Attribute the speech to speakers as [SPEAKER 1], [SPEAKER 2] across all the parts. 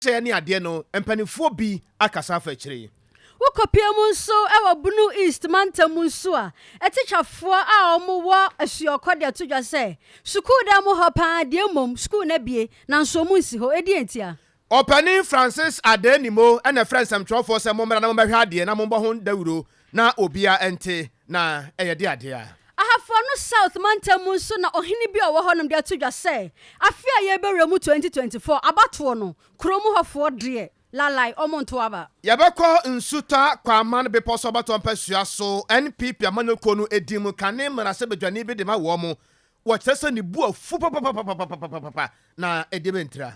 [SPEAKER 1] Kyɛ ne adeɛ no, mpanimfoɔ bi akasa afa akyire yi.
[SPEAKER 2] Wokɔpue mu nso wɔ Bono East mantam mu nso a, atikyafoɔ a wɔwɔ Asuɔkɔ de ato dwa sɛ, sukuu dan mu hɔ pa ara deɛ mmom sukuu no abue nanso wɔn nsi hɔ. Ɛdeɛn ntia?
[SPEAKER 1] Ɔpanin Francis Addai-Nimoh na ɛfrɛ nsɛmtwerɛfoɔ sɛ mommra na mommɛhwɛ adeɛ na mommɔ ho dawuro na obiara nte na ɛyɛ de adeɛ a.
[SPEAKER 2] Ahafoano South mantam mu nso na ɔhene bi a ɔwɔ hɔnom de ato dwa sɛ, afe a yɛrebɛwura mu 2024 abatoɔ no, kurom hɔfoɔ deɛ, lalai, wɔnto aba.
[SPEAKER 1] Yɛbɛkɔ Nsuta Kwaman Bepɔ so abatoɔ mpasua so, NPP amanyɔkuo no din mu kane mmarahyɛbadwani bi de ma wɔn Wɔkyerɛ sɛ ne bo afu papapapapapapa na ɛdeɛ bɛn ntira?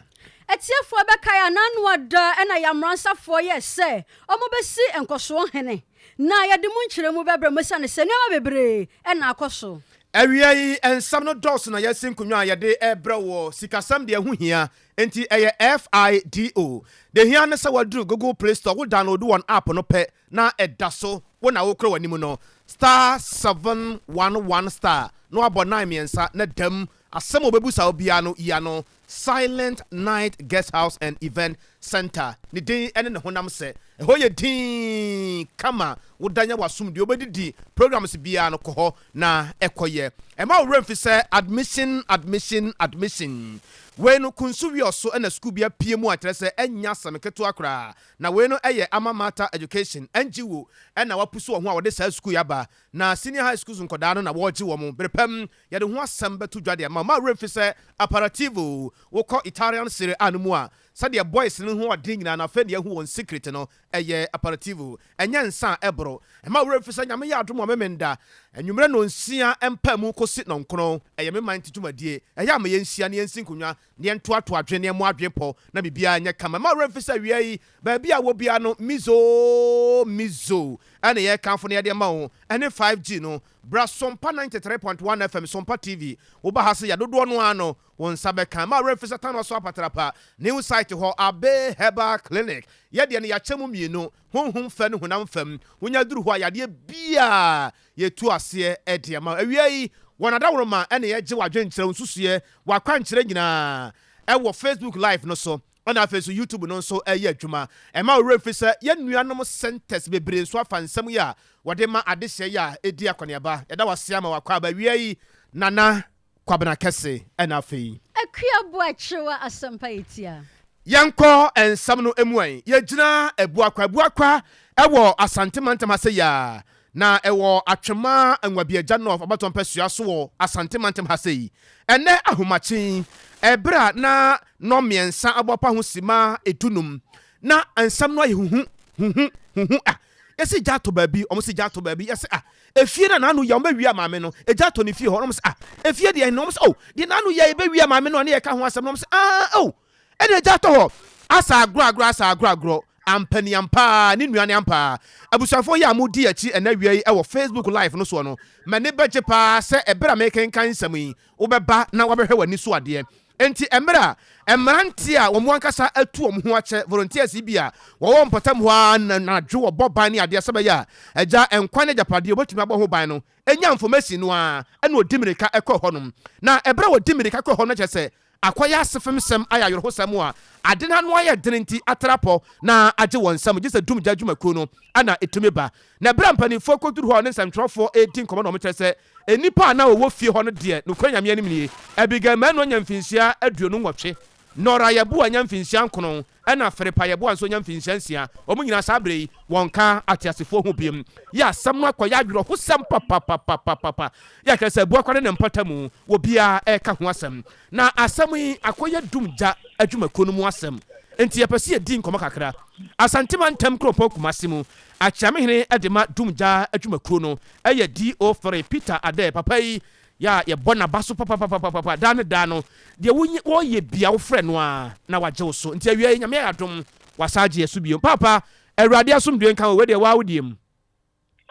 [SPEAKER 2] Atiefoɔ bɛkae a n'ano ada na Yamransafoɔ yɛɛ sɛ wɔbɛsi nkɔsoɔ hene, na yɛde mu nkyerɛmu bɛbrɛ mo ɛsiane sɛ nneɛma bebree na akɔ so.
[SPEAKER 1] Awia yi nsɛm no dɔɔso na yɛasi nkonnwa a yɛde rebrɛ woɔ. Sikasɛm deɛ ɛho hia, enti ɛyɛ FIDO. Deɛ ɛhia ne sɛ woaduru Google Play Store, wo download wɔn app no pɛ na ɛda so wo na wokura w'anim no, star 711 star na wabɔ nine mmiɛnsa na dam asɛm a wɔbɛbusa wo biara no yi ano. Silent Night Guest House and Event Centre ne din ne ne honam sɛ ɛhɔ yɛ dinn kama woda nya w'asomdwoe wobɛdidi programs biara no kɔ hɔ na ɛkɔyɛ ɛmma wo werɛ mfi sɛ admission admission admission wei no kunsu wiɔ so na sukuu bi apue mu a kyerɛ sɛ ɛnyɛ asɛm ketewa koraa. Na wei no yɛ Alma Mater Education, NGO, na wɔapusu wɔn ho a wɔde saa sukuu yi aba. Na Senior High Schools nkwadaa no na wɔregye wɔn. Bere pa mu, yɛde ho asɛm bɛto dwa de ama wo. Mma wo werɛ mfi sɛ Aperitivo, wokɔ Italian Serie A no mu a, sɛdeɛ boys no ho ɔden nyinaa no, afei na yɛahu wɔn secret no, ɛyɛ Aperitivo. Ɛnyɛ nsa a ɛboro. Mma wo werɛ mfi sɛ Nyame yɛ adom a Memenda, anwummerɛ nnɔnsia mpaemu kɔsi nnɔnkron, ɛyɛ me man ti dwumadie. Ɛyɛ a ma yɛnhyia na yɛnsi nkonnwa na yɛntoatoa adwene na yɛmmɔ adwene pɔ na biribiara nyɛ kama. Mma wo werɛ mfi sɛ awia yi, baabi a wɔ biara no, Mizo, Mizo na yɛrekamfo na yɛde ama wo, ɛne 5G no. Bra Sompa 93.1 FM, Sompa TV, woba ha sɛ yɛ dodoɔ no ara no, wo nsa bɛka. Mma wo werɛ mfi sɛ Tanoa so Apatrapa, New Site hɔ, Abe Herbal Clinic, yɛ deɛ no yɛakyɛ mu mmienu, honhom fɛ ne honam fam. Wonya duru hɔ a, yadeɛ biara Yɛtu aseɛ de ama wo. Awia yi, wɔ Nadaworoma na yɛgye w'adwenkyerɛ, wo nsusuiɛ, w'akwankyerɛ nyinaa wɔ Facebook live no so, ɛna afei nso YouTube no nso ɛyɛ adwuma. Ɛmma wo werɛ mfi sɛ yɛn nuanom centers bebree nso afa nsɛm yi a wɔde ma adehyeɛ yi a ɛdi akɔneaba. Yɛda wo ase ama w'akwaaba awia yi, Nana. Kwabena Kɛse ɛna afei.
[SPEAKER 2] Akua Boakyewa Asɛmpa Etia.
[SPEAKER 1] Yɛnkɔ nsɛm no mu ɛ. Yɛgyina Abuakwa. Abuakwa wɔ Asante mantam ha sei ara, na ɛwɔ Atwema Nwabiagya North abatoɔ mpasua so wɔ Asante mantam ha sei. Ɛnnɛ ahomakye yi, ɛberɛ a na nnɔnmiɛnsa abɔ apa ho simma dunum, na nsɛm no ayɛ huhu, huhu, huhu. Ah, yɛse gya atɔ baabi, wɔse gya atɔ baabi, yɛse ah, Efie no a n'ano yɛ a wɔbɛwia maame no, egya atɔ ne fie hɔ, na wɔn sɛ, ah, efie deɛ na wɔn sɛ, oh, deɛ n'ano yɛ a yɛbɛwia maame no a ne yɛka ho asɛm, na wɔn sɛ, ah, oh, ɛna egya atɔ hɔ. Asa agorɔ agorɔ asa agorɔ agorɔ, ampa ni ampa ara, ne nua ne ampa ara. Abusuafoɔ yi a modi akyi ɛnɛ awia yi wɔ Facebook live no soɔ no, m'ani bɛgye paa sɛ ɛberɛ a merekenkan nsɛm yi, wobɛba na wabɛhwɛ w'ani so adeɛ. Enti mmerɛ a mmeranteɛ a wɔn ankasa atu wɔn ho akyɛ, volunteers, yi bi a wɔwɔ mpɔtam hɔ ara na anadwo wɔbɔ ban ne adeɛ sɛ ɛbɛyɛ a agya nkwa ne agyapadeɛ wɔbɛtumi abɔ ho ban no nya information no ara na wɔdi mmirika kɔ hɔnom. Na ɛberɛ a wɔdi mmirika kɔ hɔ no na kyerɛ sɛ akɔyɛ asefemsɛm ayɛ awerɛhosɛm a ade no ano ayɛ dene nti atra pɔ na agye wɔn nsam gye sɛ dumgya adwumakuo no na ɛtumi ba. Na ɛberɛ a mpanimfoɔ kɔduru hɔ a ne nsɛntwerɛfoɔ redi nkɔmmɔ na wɔkyerɛ sɛ Nnipa a na wɔwɔ fie hɔ no deɛ, nokorɛ Nyame anim nie, Abigail Manu anya mfinhyia 28, Nora Yeboah anya mfinhyia 9, ɛna Philippa Yeboah nso anya mfinhyia 6. Wɔn nyinaa saa berɛ yi, wɔnka ateasefoɔ ho biom. Yɛ asɛm no akɔyɛ awerɛhosɛm papapapapapa. Yɛ kyerɛ sɛ Abuakwa ne ne mpɔtamu, obiara reka ho asɛm. Na asɛm yi akɔyɛ dum gya adwumakuo no mu asɛm. Enti yɛpɛ sɛ yɛdi nkɔmmɔ kakra. Asante mantam kuropɔn Kumasi mu, Akyeamehene de ma dum gya adwumakuo no yɛ DO3 Peter Adair. Papa yi yɛ a yɛbɔ n'aba so papapapapapa daa ne daa no, deɛ wɔyɛ bia wofrɛ no a na wagye wo so. Nti awia yi Nyame ayɛ adom wasan agye yɛ so bio. Paapa, Awurade asomdwoe nka wo, wei deɛ waa wo deɛ mu.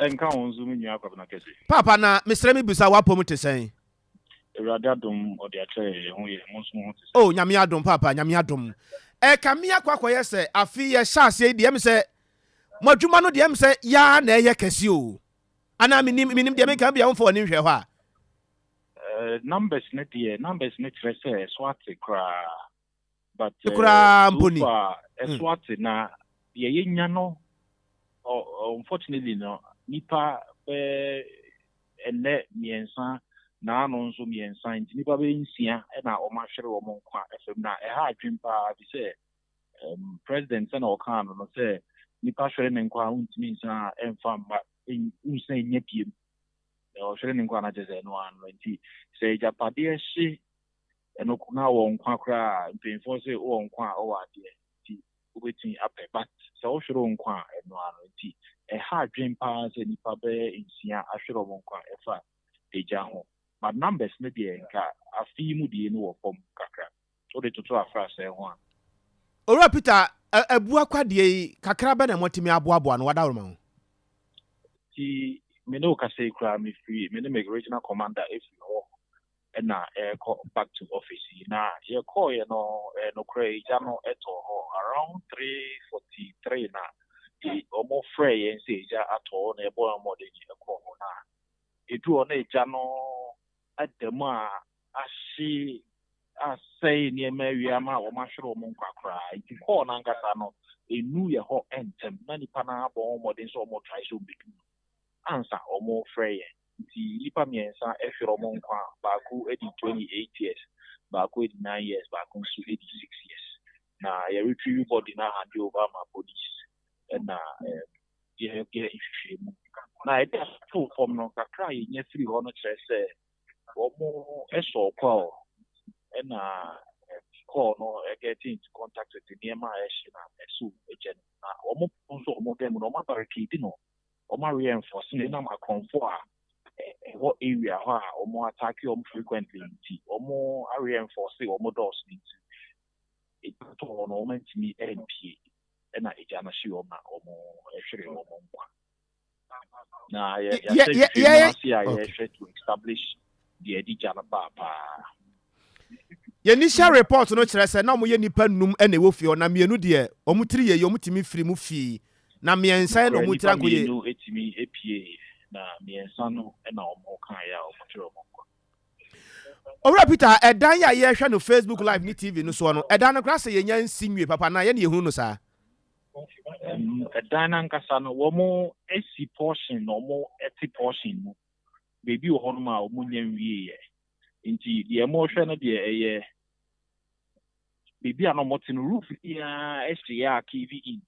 [SPEAKER 3] Ɛnka wo nso me nua Kwabena Kɛse.
[SPEAKER 1] Paapa na mesrɛ me bisa w'apɔ mu te sɛn?
[SPEAKER 3] Awurade adom ɔde akyɛ yɛn, yɛn ho yɛ, mo nso mo ho te sɛn?
[SPEAKER 1] Oh Nyame adom paapa, Nyame adom. Ɛkame akɔ akɔyɛ sɛ afe yi yɛhyɛ aseɛ yi deɛ ɛm sɛ Mo adwuma no deɛ ɛm sɛ yaa na ɛyɛ kɛse o. Anaa menim, menim deɛ menka bia womfa w'ani nhwɛ hɔ a.
[SPEAKER 3] Numbers no deɛ, numbers no kyerɛ sɛ ɛso ate koraa. But
[SPEAKER 1] koraa
[SPEAKER 3] so
[SPEAKER 1] mpo ni.
[SPEAKER 3] far, Ɛso ate na deɛ yɛnya no, unfortunately no, nipa bɛɛ ɛnnɛ mmiɛnsa, naano nso mmiɛnsa, nti nipa bɛyɛ nsia na wɔn ahwere wɔn nkwa fam na ɛha adwen paa fi sɛ president sɛ na ɔkaa no no sɛ nipa hwere ne nkwa a wontumi nsan ɛmfa mma nsan nya biem na ɔhwere ne nkwa na kyerɛ sɛ ɛno ano nti sɛ agyapadeɛ hye ɛno na wɔ nkwa koraa mpanyinfoɔ sɛ wɔ nkwa a ɔwɔ adeɛ nti wobɛtumi apɛ but sɛ wohwere wo nkwa a ɛno ano nti ɛha adwen paa sɛ nipa bɛyɛ nsia ahwere wɔn nkwa ɛfa egya ho but numbers no deɛ nka afe yi mu deɛ no wɔ fam kakra wode toto afrasɛɛ ho a.
[SPEAKER 1] Owura Peter, Abua kwadeɛ yi kakra bɛ na moatumi aboaboa no wadaworoma ho?
[SPEAKER 3] Nti me ne wo kasa yi koraa mefiri me ne me regional commander ɛfiri hɔ ɛna ɛrekɔ back to office yi na yɛkɔɔyɛ no nokorɛ egya no ɛtɔɔ hɔ around 3:43 na wɔn frɛ yɛn sɛ egya atɔ hɔ na yɛbɔ yɛn mmɔden ɛkɔɔ hɔ na edu hɔ na egya no ada mu a ahye asɛe nneɛma awie ama wɔn ahwere wɔn nkwa koraa nti kɔɔ n'ankasa no enu yɛ hɔ ntɛm na nipa no abɔ wɔn mmɔden sɛ wɔn try sɛ wɔn bɛdu no ansa wɔn frɛ yɛn nti nipa mmiɛnsa ahwere wɔn nkwa baako adi 28 years, baako adi 9 years, baako nso adi 6 years na yɛ retrieve body na hand over ma police ɛna yɛ yɛ nhwehwɛmu na yɛde ato fam no kakra a yɛnya firi hɔ no kyerɛ sɛ wɔn sɔ coil ɛna coil no get into contact with nneɛma a ɛhye na ɛso gya no na wɔn nso wɔn dan mu no wɔn abarricade no wɔn reinforce no ɛnam akorɔmfo a ɛwɔ area hɔ a wɔn attack wɔn frequently nti wɔn reinforce wɔn doors no nti egya tɔ hɔ no wɔn ntumi mpie ɛna egya no hye wɔn a wɔn hwere wɔn nkwa na yɛ yɛahyɛ nhwehwɛmu ase a yɛhwɛ to establish deɛ ɛde gya no baa paa.
[SPEAKER 1] Yɛn initial report no kyerɛ sɛ na wɔyɛ nipa num ɛna ɛwɔ fie hɔ na mmienu deɛ wɔn tiri yɛ yie wɔn tumi firi mu fii na mmiɛnsa na wɔn tiri
[SPEAKER 3] ankɔ yie. Mmienu etumi epie na mmiɛnsa no ɛna wɔn kan yɛ a wɔn twerɛ wɔn nkwa.
[SPEAKER 1] Owura Peter, ɛdan yi a yɛrehwɛ no Facebook Live ne TV no soɔ no, ɛdan no koraa sɛ yɛnya nsi nwie papa na yɛne yɛhunu no saa.
[SPEAKER 3] Ɛdan no ankasa no wɔn esi portion na wɔn ɛte portion mu beebi wɔ hɔnom a wɔn nya nwie yɛ nti deɛ wɔrehwɛ no deɛ ɛyɛ beebi a na wɔte no roof nyinaa ɛhye yɛ a cave in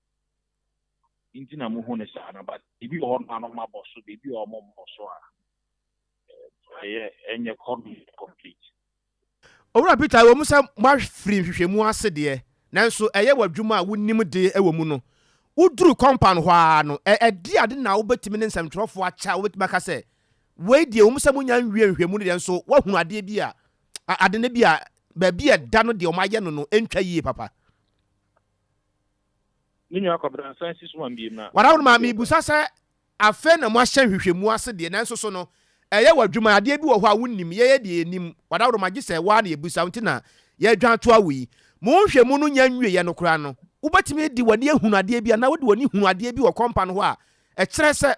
[SPEAKER 3] nti na mo hu ne saa no but beebi wɔ hɔnom a na wɔn abɔ so beebi wɔ wɔn mmɔ so a ɛyɛ ɛnyɛ kɔ complete.
[SPEAKER 1] Owura Peter, wɔ mu sɛ moafiri nhwehwɛmu ase deɛ, nanso ɛyɛ w'adwuma a wonim de wɔ mu no woduru compound hɔ ara no ɛde ade na wobɛtumi ne nsɛmtwerɛfoɔ akyɛ a wobɛtumi aka sɛ wei deɛ wɔn sɛ monya nwie nhwehwɛmu no deɛ nso woahunu adeɛ bi a ade no bi a baabi a ɛda no deɛ ɔmo ayɛ no no ɛntwa yie papa.
[SPEAKER 3] Ne nua Kwabena nsan si so ma mbiem na.
[SPEAKER 1] Wàrà ma mibusa sɛ afei na mo ahyɛ nhwehwɛmu ase deɛ nanso so no ɛyɛ w'adwuma adeɛ bi wɔ hɔ a wonim yɛyɛ deɛ yɛnim wadaworo ma gye sɛ waa na yɛbusa nti na yɛdwan to awo yi mo nhwehwɛmu no nya nwieɛ no koraa no wobɛtumi de w'ani ehunu adeɛ bi anaa wode w'ani hunu adeɛ bi wɔ compound hɔ a ɛkyerɛ sɛ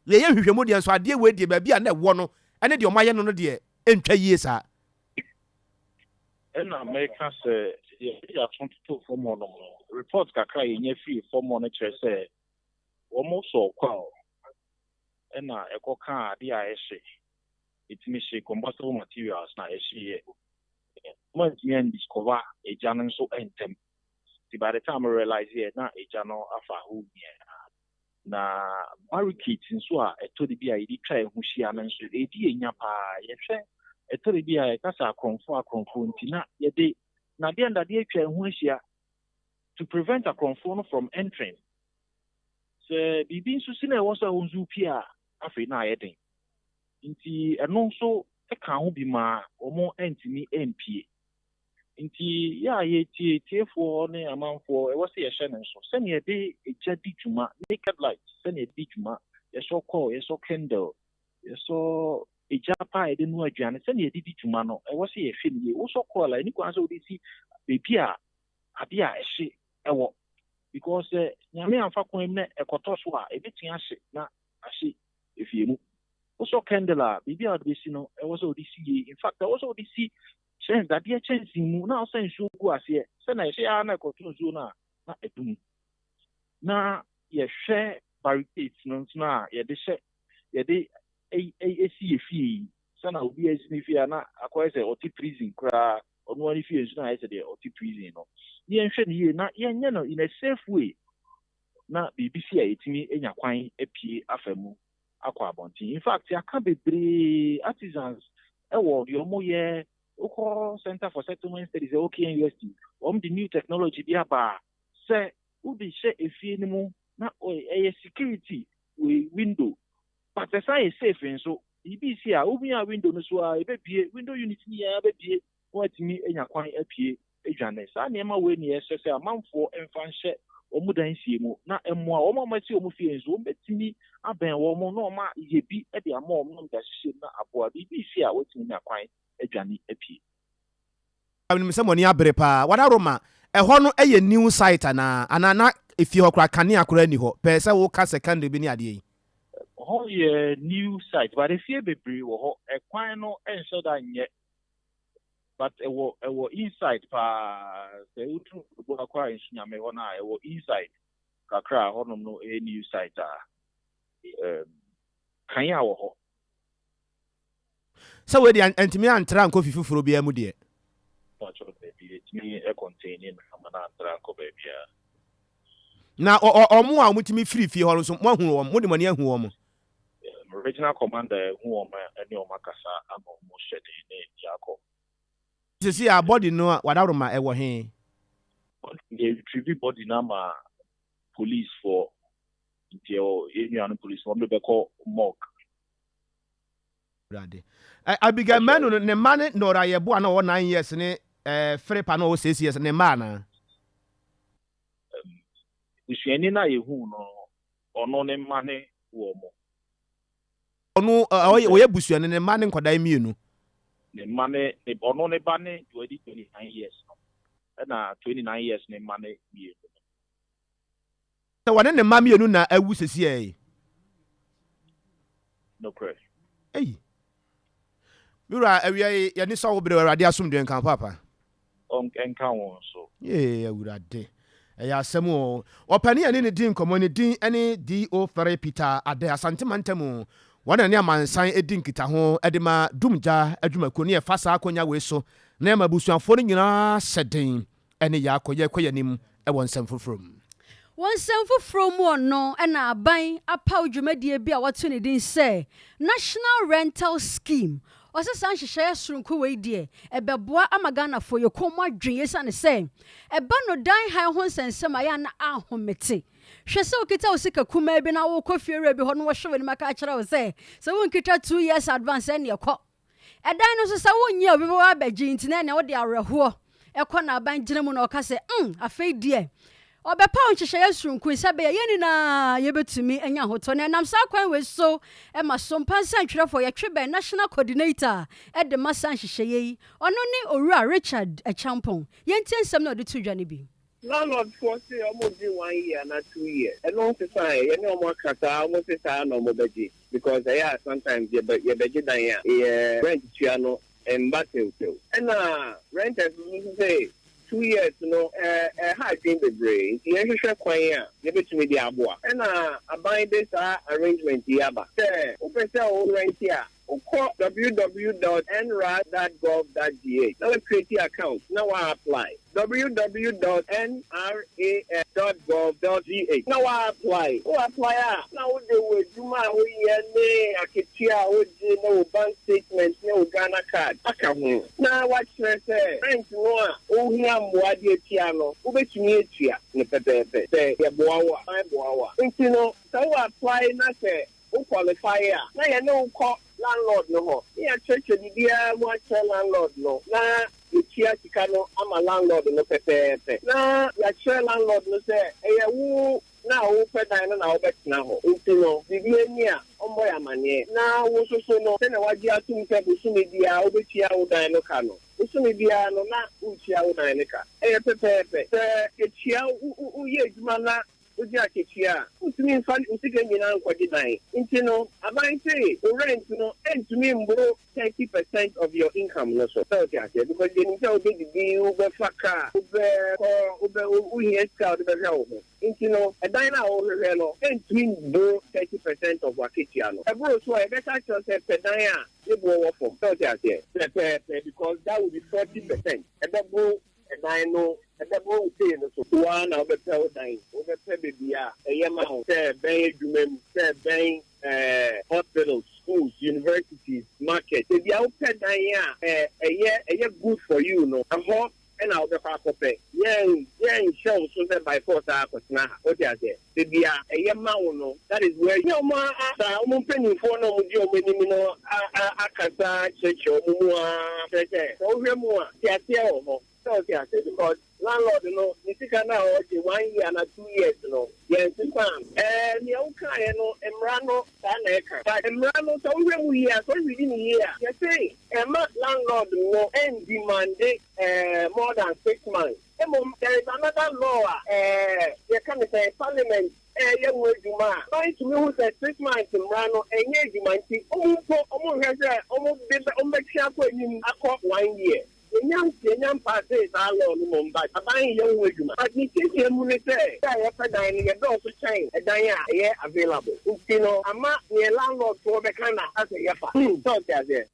[SPEAKER 1] yɛyɛ nhwehwɛmu deɛ nso adeɛ wei deɛ baabi a na ɛwɔ no ɛne deɛ ɔmo ayɛ no no deɛ ɛntwa yie saa.
[SPEAKER 3] Ɛna mɛka sɛ yɛde ato toto fam hɔ nom no report kakra a yɛnya firi fam hɔ no kyerɛ sɛ wɔn sɔ coil ɛna ɛkɔka adeɛ a ɛhye ɛtumi hye combustible materials na ɛhyeeɛ wɔn antumi andiscover egya no nso ntɛm nti by the time I realize yɛ na egya no afa hɔ nyinaa na barricades nso a ɛtɔ de bi a yɛde twa ɛho hyia no nso ɛdi enya paa yɛhwɛ ɛtɔ de bi a yɛka sɛ akorɔmfo akorɔmfo nti na yɛde nnadeɛ nnadeɛ atwa ɛho ahyia to prevent akorɔmfoɔ no from entering sɛ biribi nso si na ɛwɔ sɛ ɛwɔ nso pie a afei na ayɛ den nti ɛno nso ka ho bi ma wɔn ntumi mpie nti yɛ a yɛtie tiefoɔ ne amanfoɔ ɛwɔ sɛ yɛhyɛ no nso sɛnea yɛde egya di dwuma naked light sɛnea yɛde di dwuma yɛsɔ coil yɛsɔ candle yɛsɔ egya pa a yɛde noa aduane sɛnea yɛde di dwuma no ɛwɔ sɛ yɛhwɛ no yie wosɔ coil a ɛni kwan sɛ wode si beebi a adeɛ a ɛhye ɛwɔ because sɛ nyame amfa kwan mu na ɛkɔtɔ so a ebɛtumi ahye na ahye efie mu wosɔ candle a biribi a wɔde bɛsi no ɛwɔ sɛ wɔde si yie in fact ɛwɔ sɛ wɔde si kyɛn dadeɛ kyɛnsee mu na ɔsɛ nsuo gu aseɛ sɛ na ɛhyɛ ara na ɛkɔto nsuo no a. na adum. Na yɛhwɛ barricades no nso no a yɛde hyɛ yɛde si yɛ fie yi, sɛna obi asi ne fie a na akɔyɛ sɛ ɔte prison koraa, ɔno ara ne fie nso na ayɛ sɛ deɛ ɔte prison no. Ne yɛnhwɛ no yie na yɛnyɛ no in a safe way na biribi si a yɛtumi anya kwan apue afa mu akɔ abɔnten. In fact, yɛaka bebree, artisans wɔ deɛ wɔyɛ, wokɔ Center for Settlement Studies ɛwɔ KNUST, wɔn de new technology bi aba a sɛ wode hyɛ efie no mu na ɛyɛ security wei window but ɛsan yɛ safe nso. Biribi si a womia window no so a ɛbɛbue, window unit no nyinaa bɛbue na watumi anya kwan apue adwane. Saa nneɛma wei na yɛsrɛ sɛ amanfoɔ mfa nhyɛ wɔn dan sie mu na mmoa wɔn a wɔasi wɔn fie nso wɔbɛtumi abɛn wɔn na wɔayɛ bi de ama wɔn na wɔde ahyehyɛ mu na aboa biribi si a wɔatumi anya kwan adwane apue.
[SPEAKER 1] Menim sɛ mo ani abere paa. Wada Roma, ɛhɔ no yɛ new site anaa? Anaa na efie hɔ koraa kanea koraa nni hɔ? Pɛɛ sɛ woka secondary bi ne adeɛ yi.
[SPEAKER 3] Hɔ yɛ new site but efie bebree wɔ hɔ. Ɛkwan no nhyɛ da nyɛ but ɛwɔ ɛwɔ inside paa. Sɛ woduru Abuakwa Nsunyame hɔ no a ɛwɔ inside kakra a hɔnom no ɛyɛ new site a um, kanea wɔ hɔ.
[SPEAKER 1] Sɛ wei deɛ antumi antra ankɔ fi foforɔ biara mu deɛ.
[SPEAKER 3] Mpakyɛw dabi, ɛtumi contain no ama no antra ankɔ baabiara.
[SPEAKER 1] Na wɔn a wɔtumi firi fie hɔ no nso, moahunu wɔn? Mode mo ani ahu wɔn?
[SPEAKER 3] Regional commander ahu wɔn ne wɔn akasa ama wɔn hyɛ den ne yɛakɔ.
[SPEAKER 1] Seesei a body no a wadaworoma ɛwɔ he?
[SPEAKER 3] Body no, yɛ retrieve body no ama police foɔ, nti ɛwɔ yɛn nuanom police foɔ, wɔn de bɛkɔ morgue.
[SPEAKER 1] Awurade. Ɛ Abigail Manu no, ne mma ne Nora Yeboah na ɔwɔ 9 years ne eh, Philip a na ɔwɔ 6 years, ne mma anaa?
[SPEAKER 3] Busuani no a yɛhuu no no, ɔno ne mma ne wɔn.
[SPEAKER 1] Ɔno, ɔyɛ, ɔyɛ busuani, ne mma ne nkwadaa mmienu.
[SPEAKER 3] Ne mma ne, ne, ɔno ne ba ne deɛ wadi 29 years no, ɛna 29 years ne mma ne mmienu no.
[SPEAKER 1] Sɛ wɔne ne mma mmienu na awu sesiɛ yi.
[SPEAKER 3] Nokorɛ.
[SPEAKER 1] Ei. Me wura, awia yi, yɛni sɔ wo bere, Awurade asomdwoe nka wo paapa.
[SPEAKER 3] Ɔnka wo nso.
[SPEAKER 1] Yee, Awurade. Ɛyɛ asɛm o. Ɔpanin a yɛne no di nkɔmmɔ ne din ne DO3 Peter Adeh, Asante Mantam. Wɔn na ne amansan di nkitaho de ma Dumgya adwumakuo no. Yɛfa saa akwanya wei so na yɛma abusuafoɔ no nyinaa hyɛ den ne yɛakɔ yɛkɔ yɛn anim wɔ nsɛm foforɔ mu.
[SPEAKER 2] Wɔ nsɛm foforɔ mu ɔno na aban apaw dwumadie bi a wɔato ne din sɛ National Rental Scheme. Ɔsɛ saa nhyehyɛeɛ soronko wei deɛ ɛbɛboa ama Ghanafoɔ yɛ kɔn mu adwen esiane sɛ ɛba no dan han ho nsɛnsɛm a ɛyɛ a na ahomete. Hwɛ sɛ wokita wo sika kumaa bi na wokɔ fiewura bi hɔ na wɔhwɛ w'anim aka akyerɛ wo sɛ sɛ wonkita 2 years advance ɛneɛ kɔ. Ɛdan no nso sɛ wonnye a obi bɛba abɛgye nti na ɛnea wode awerɛhoɔ kɔ na aban gyina mu na ɔka sɛ, Mm, afei deɛ ɔbɛpaw nhyehyɛeɛ soronko yi sɛ ɛbɛyɛ yɛn nyinaa yɛbɛtumi anya ahotɔ. Na ɛnam saa kwan wei so ma Sompa nsɛntwerɛfoɔ yɛtwe bɛn National Coordinator de ma saa nhyehyɛeɛ yi. Ɔno ne Owura Richard Acheampong. Yɛntie nsɛm no a ɔde too dwa no bi.
[SPEAKER 4] Landlord foɔ se ɔmo gye one year anaa 2 years. Ɛno nsesa ɛ, yɛne ɔmo aka saa, ɔmo se saa na ɔmo bɛgye because ɛyɛ a sometimes yɛbɛ yɛbɛgye dan a yɛ rent tua no mba tewtew. Ɛna renters nso so sɛ 2 years no ɛ ɛha adwene bebree, nti yɛnhwehwɛ kwan a yɛbɛtumi de aboa. Ɛna aban de saa arrangement yi aba sɛ wopɛ sɛ wo rent a, wokɔ www.nra.gov.gh na create account na wa apply, www.nra.gov.gh na wa apply. Wo apply a, na wode wo adwuma a woyɛ ne akatua a wogye ne wo bank statement ne wo Ghana Card aka ho na wakyerɛ sɛ rent no a wohia mmoa de atua no, wobɛtumi atua ne pɛpɛɛpɛ sɛ yɛboa wo a, ban boa wo a. Nti no sɛ wo apply na sɛ wo qualify a, na yɛne wo kɔ landlord no hɔ ne yɛakyerɛkyerɛ biribiara mu akyerɛ landlord no na yɛtua sika no ama landlord no pɛpɛɛpɛ, na yɛakyerɛ landlord no sɛ ɛyɛ wo na wopɛ dan no na wobɛtena hɔ, nti no biribi ani a ɔmmɔ yɛ amanneɛ, na wo nso so no sɛnea wagye atom sɛ bosome biara wobɛtua wo dan no ka no, bosome biara no na woretua wo dan no ka. Ɛyɛ pɛpɛɛpɛ sɛ yɛtua woyɛ adwuma na Wogye akatua a, wontumi mfa wo sika nyinaa nkɔgye dan. Nti no, aban se wo rent no ntumi mboro 30% of your income no so. Sɛ wote aseɛ? Because yɛnim sɛ wobɛdidi, wobɛfa car, wobɛkɔ, wobɛ, wohia sika a wode bɛhwɛ wo ho. Nti no, ɛdan no a wohwehwɛ no ntumi mboro 30% of w'akatua no. Ɛboro so a, yɛbɛka kyerɛ wo sɛ pɛ dan a ne boɔ wɔ fam. Sɛ wote aseɛ? Pɛpɛɛpɛ, because that will be 40%. Ɛbɛboro ɛdan no, ɛbɛboro wo pay no so. Wo ara na wobɛpɛ wo dan. Wobɛpɛ baabi a ɛyɛ ma wo, sɛ ɛbɛn adwuma mu, sɛ ɛbɛn hospitals, schools, universities, market. Baabi a wopɛ dan a ɛyɛ ɛyɛ good for you no, ɛhɔ ɛna wobɛkɔ akɔpɛ. Yɛnhyɛ wo so sɛ by force a akɔtena ha. Wote aseɛ? Baabi a ɛyɛ ma wo no, that is where nyɛ ɔmo a saa ɔmo mpanimfoɔ na ɔmo di ɔmo anim no akasa kyerɛkyerɛ ɔmo mu a kyerɛ sɛ wohwɛ mu a, te aseɛ wɔ hɔ sɛ wote aseɛ, because landlord no ne sika no a ɔgye 1 year na 2 years no, yɛn sesa nea wokaeɛ no, mmara no saa na ɛka. But mmara no, sɛ wohwɛ mu yie a, sɛ wohwedi ne yie a, yɛse ɛma landlord no ɛndemand more than 6 months. Mmom there is another law a yɛka ne sɛ parliament ɛyɛ ho adwuma a ban tumi hu sɛ 6 months mmara no ɛnyɛ adwuma, nti ɔmo mpo ɔmo nhwɛ sɛ ɔmo de bɛ ɔmo bɛtwe akɔ anim akɔ 1 year. Yɛnya mpaase saa law no mom, but aban yɛ ho adwuma. But ne siesie mu ne sɛ yɛpɛ dan no, yɛdɔɔso kyɛn ɛdan a ɛyɛ available, nti no ama neɛ landlord foɔ bɛka na asɛ yɛfa sɛ ɔte aseɛ.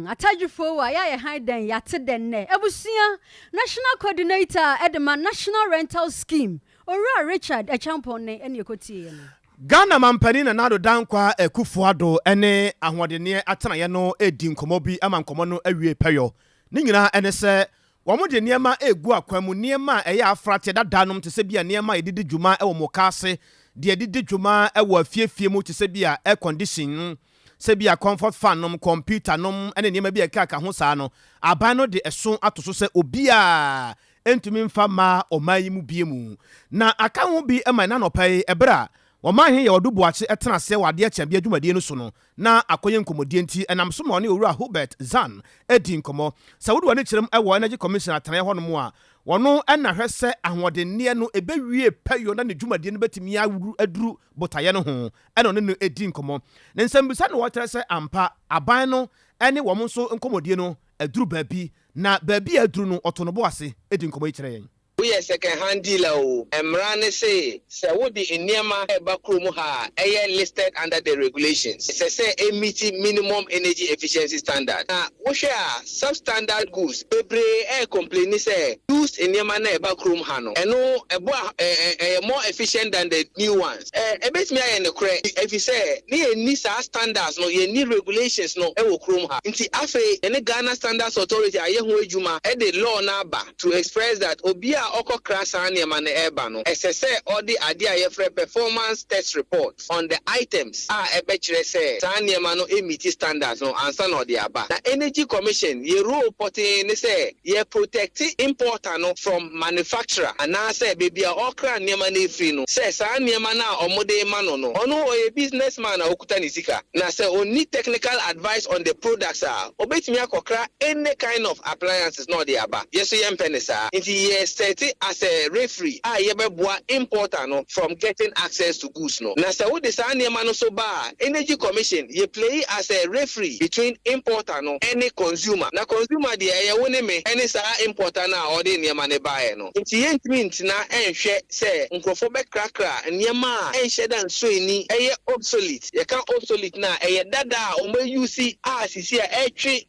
[SPEAKER 2] Atadwufoɔ a yɛayɛ han dɛn, yɛate dɛn nɛ. Abusua, national coordinator ɛde ma National Rental Scheme, Owura Richard Acheampong ne ɛne ɛkɔtieɛ no.
[SPEAKER 1] Ghana mampanin Nana Addo Dankwa Akufo Addo ne ahoɔdenneɛ atenaeɛ no edi nkɔmmɔ bi ama nkɔmmɔ no awie pɛyɔ. Ne nyinaa ɛne sɛ wɔn de nneɛma egu akwan mu, nneɛma a ɛyɛ afrateɛ dada nom, te sɛ bi a nneɛma a yɛde di dwuma wɔ moka ase deɛ, yɛde di dwuma wɔ afiefie mu, te sɛ bi a air condition no, sɛ bi a comfort fan nom, computer nom ne nneɛma bi a ɛkeka ho saa no, aban no de ɛso ato so sɛ obiara ntumi mfa mmaa ɔman yi mu bie mu. Na aka ho bi ma ɛna nɔpa yi, ɛberɛ a wɔman he yɛ ɔdo Boakye ɛtena aseɛ wɔ adeɛ kyɛn bi adwumadie no so no, na akɔyɛ nkɔmmɔdie, nti ɛnam so ma ɔne Owura Hubert Zan adi nkɔmmɔ. Sɛ wode w'ani kyerɛm ɛwɔ Energy Commission atenaeɛ hɔnom a, wɔno ɛna hwɛ sɛ ahoɔdenneɛ no ɛbɛwie pɛyɔ na ne dwumadie no bɛtumi awuru aduru botaeɛ no ho, ɛna ɔne no ɛdi nkɔmmɔ. Ne nsɛmbisa no, wɔkyerɛ sɛ ampa aban no ɛne wɔn nso nkɔmmɔdie no aduru baabi, na baabi a aduru no, ɔto no bo ase ɛdi nkɔmmɔ yi kyerɛ yɛn.
[SPEAKER 5] Woyɛ second hand dealer o, mmara ne se sɛ wode nneɛma ɛba kurom ha a ɛyɛ listed under the regulations, ɛsɛ sɛ ɛmeet minimum energy efficiency standard. Na wohwɛ a, substandard goods bebree ɛyɛ complain sɛ used nneɛma na ɛba kurom ha no, ɛno ɛbɔ a ɛyɛ more efficient than the new ones. Ɛbɛtumi ayɛ nokorɛ, ɛfiri sɛ ne yɛnni saa standards no, yɛnni regulations no ɛwɔ kurom ha. Nti afei yɛne Ghana Standards Authority ayɛ ho adwuma, ɛde law no aba to express that obi a ɔkɔkra saa nneɛma no ɛreba no, ɛsɛ sɛ ɔde adeɛ a yɛfrɛ performance test report on the items a ɛbɛkyerɛ sɛ saa nneɛma no ɛmeet standards no ansa na ɔde aba. Na Energy Commission yɛ role pɔtee ne sɛ yɛ protect importer no from manufacturer anaasɛ baabi a ɔkra nneɛma no efiri no, sɛ saa nneɛma no a ɔmode ma no, ɔno ɔyɛ businessman a okuta ne sika, na sɛ onni technical advice on the products a, obetumi akɔkra any kind of appliances na ɔde aba. Yɛ so yɛmpɛ ne saa, nti yɛ set as a referee a yɛbɛboa importer no from getting access to goods no. Na sɛ wode saa nneɛma no so ba a, Energy Commission yɛ play as a referee between importer no ɛne consumer. Na consumer deɛ, ɛyɛ wo ne me ɛne saa importer no a ɔde nneɛma no baeɛ no. Nti yɛntumi ntena ɛnhwɛ sɛ nkurɔfoɔ bɛkrakra nneɛma a ɛnhyɛ da nso ani, ɛyɛ obsolete. Yɛka obsolete na ɛyɛ dada a wɔn ayusi a sisi a ɛtwe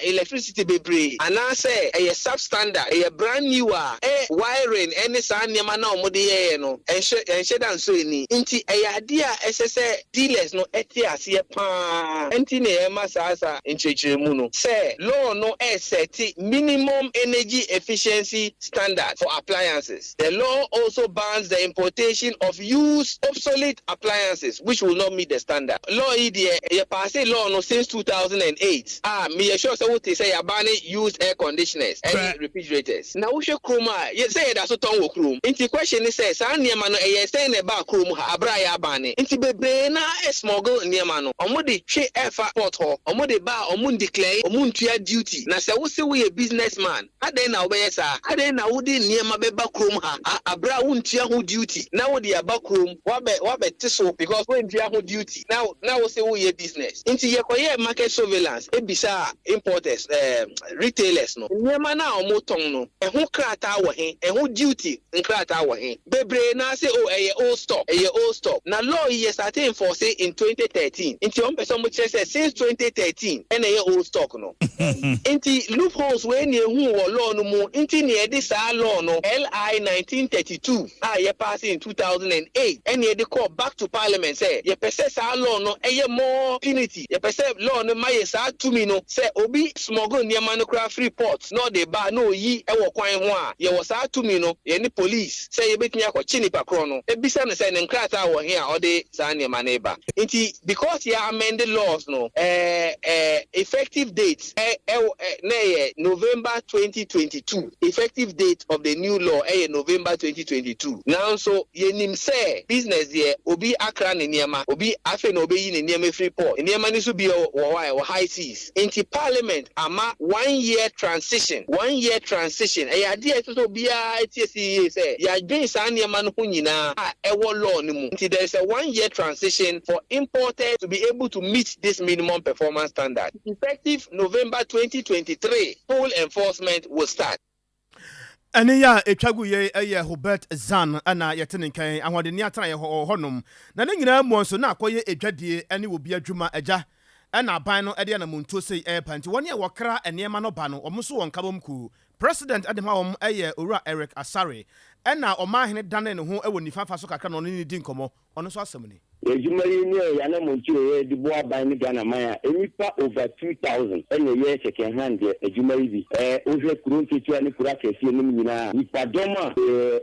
[SPEAKER 5] electricity bebree, anaasɛ ɛyɛ substandard, ɛyɛ brand new a wiring ɛne saa nneɛma na wɔde yɛyɛ no ɛnhyɛ da nso ani. Nti ɛyɛ adeɛ a ɛsɛ sɛ dealers no ɛte aseɛ paa. Nti na yɛma saa nkyerɛkyerɛmu no sɛ law no ɛset minimum energy efficiency standard for appliances. The law also bans the importation of used obsolete appliances which will not meet the standard. Law yi deɛ, yɛ pass law no since 2008 a meyɛ sure sɛ wote sɛ yɛaban used air conditioners ɛne refrigerators. Na wohwɛ kurom a yɛ sɛ yɛda so tɔn wɔ kurom. Nti question ne sɛ saa nneɛma no ɛyɛɛ sɛn na ɛbaa kurom ha aberɛ a yɛabane? Nti bebree no ara smuggle nneɛma no. Wɔn de twe ɛfa port hɔ, wɔn de ba a wɔn ndeclare, wɔn ntua duty. Na sɛ wo se woyɛ business man, adɛn na wobɛyɛ saa? Adɛn na wode nneɛma bɛba kurom ha aberɛ a wontua ho duty na wode aba kurom, woabɛ woabɛte so because woantua ho duty na na wo se woyɛ business? Nti yɛkɔyɛɛ market surveillance bisaa importers ɛɛ retailers no, nneɛma no a wɔtɔn no, ɛho krataa wɔ he? Ɛho duty nkrataa wɔ he? Bebree no ara se oh ɛyɛ old stock, ɛyɛ old stock. Na law yi yɛ startee enforce in 2013, nti wɔn pɛ sɛ wɔn kyerɛ sɛ since 2013 ɛna ɛyɛ old stock no. Nti loopholes wei na ehuu wɔ law no mu nti na yɛde saa law no, LI 1932 a yɛ paase in 2008 ɛna yɛde kɔɔ back to parliament sɛ yɛpɛ sɛ saa law no ɛyɛ more punitive, yɛpɛ sɛ law no ma yɛ saa tumi no sɛ obi smuggle nneɛma no koraa firi port na ɔde ba na oyi wɔ kwan ho a, yɛwɔ saa tumi no, yɛne police, sɛ yɛbɛtumi akɔkye nipa korɔ no, abisa no sɛ ne nkrataa wɔ he a ɔde saa nneɛma no reba. Nti because yɛ amend laws no, eh, eh, effective date ɛ, ɛwɔ, ɛ, na ɛyɛ November 2022, effective date of the new law ɛyɛ November 2022. Nanso yɛnim sɛ business deɛ obi akra ne nneɛma, obi afei na ɔbɛyi ne nneɛma afiri port, nneɛma no nso bi wɔ hɔ a ɛwɔ high seas. Nti parliament ama one year transition, one year transition, ɛyɛ adeɛ a ɛsɛ sɛ obiara tie si yie sɛ yɛadwen saa nneɛma no ho nyinaa a ɛwɔ law no mu. Nti there is a one year transition for importers to be able to meet this minimum performance standard. Effective November 2023, full enforcement will start.
[SPEAKER 1] Ɛnne yi a ɛtwa gu yei yɛ Hubert Zahn na yɛte ne nka yi. Ahoɔdenni atenaeɛ hɔ wɔ hɔnom. Na ne nyinaa muo nso na akɔyɛ adwadie ne obi adwuma agya na aban no de anamontuo sei reba. Nti wɔn a wɔkra nneɛma no ba no wɔn nso wɔ nkabom kuo. President de ma wɔn yɛ Owura Eric Asare. Ɛna ɔmanhene danee ne ho wɔ nifa fa so kakra na ɔne no di nkɔmmɔ. Ɔno nso asɛm ni.
[SPEAKER 4] Yɛn adwuma yi ne yɛn anamontuo a yɛde boa aban ne Ghana man a nnipa over 2000 na ɛyɛ second hand deɛ adwuma yi bi. Wohwɛ kuro nketewa ne kuro akɛseɛ nom nyinaa a, nnipadɔm a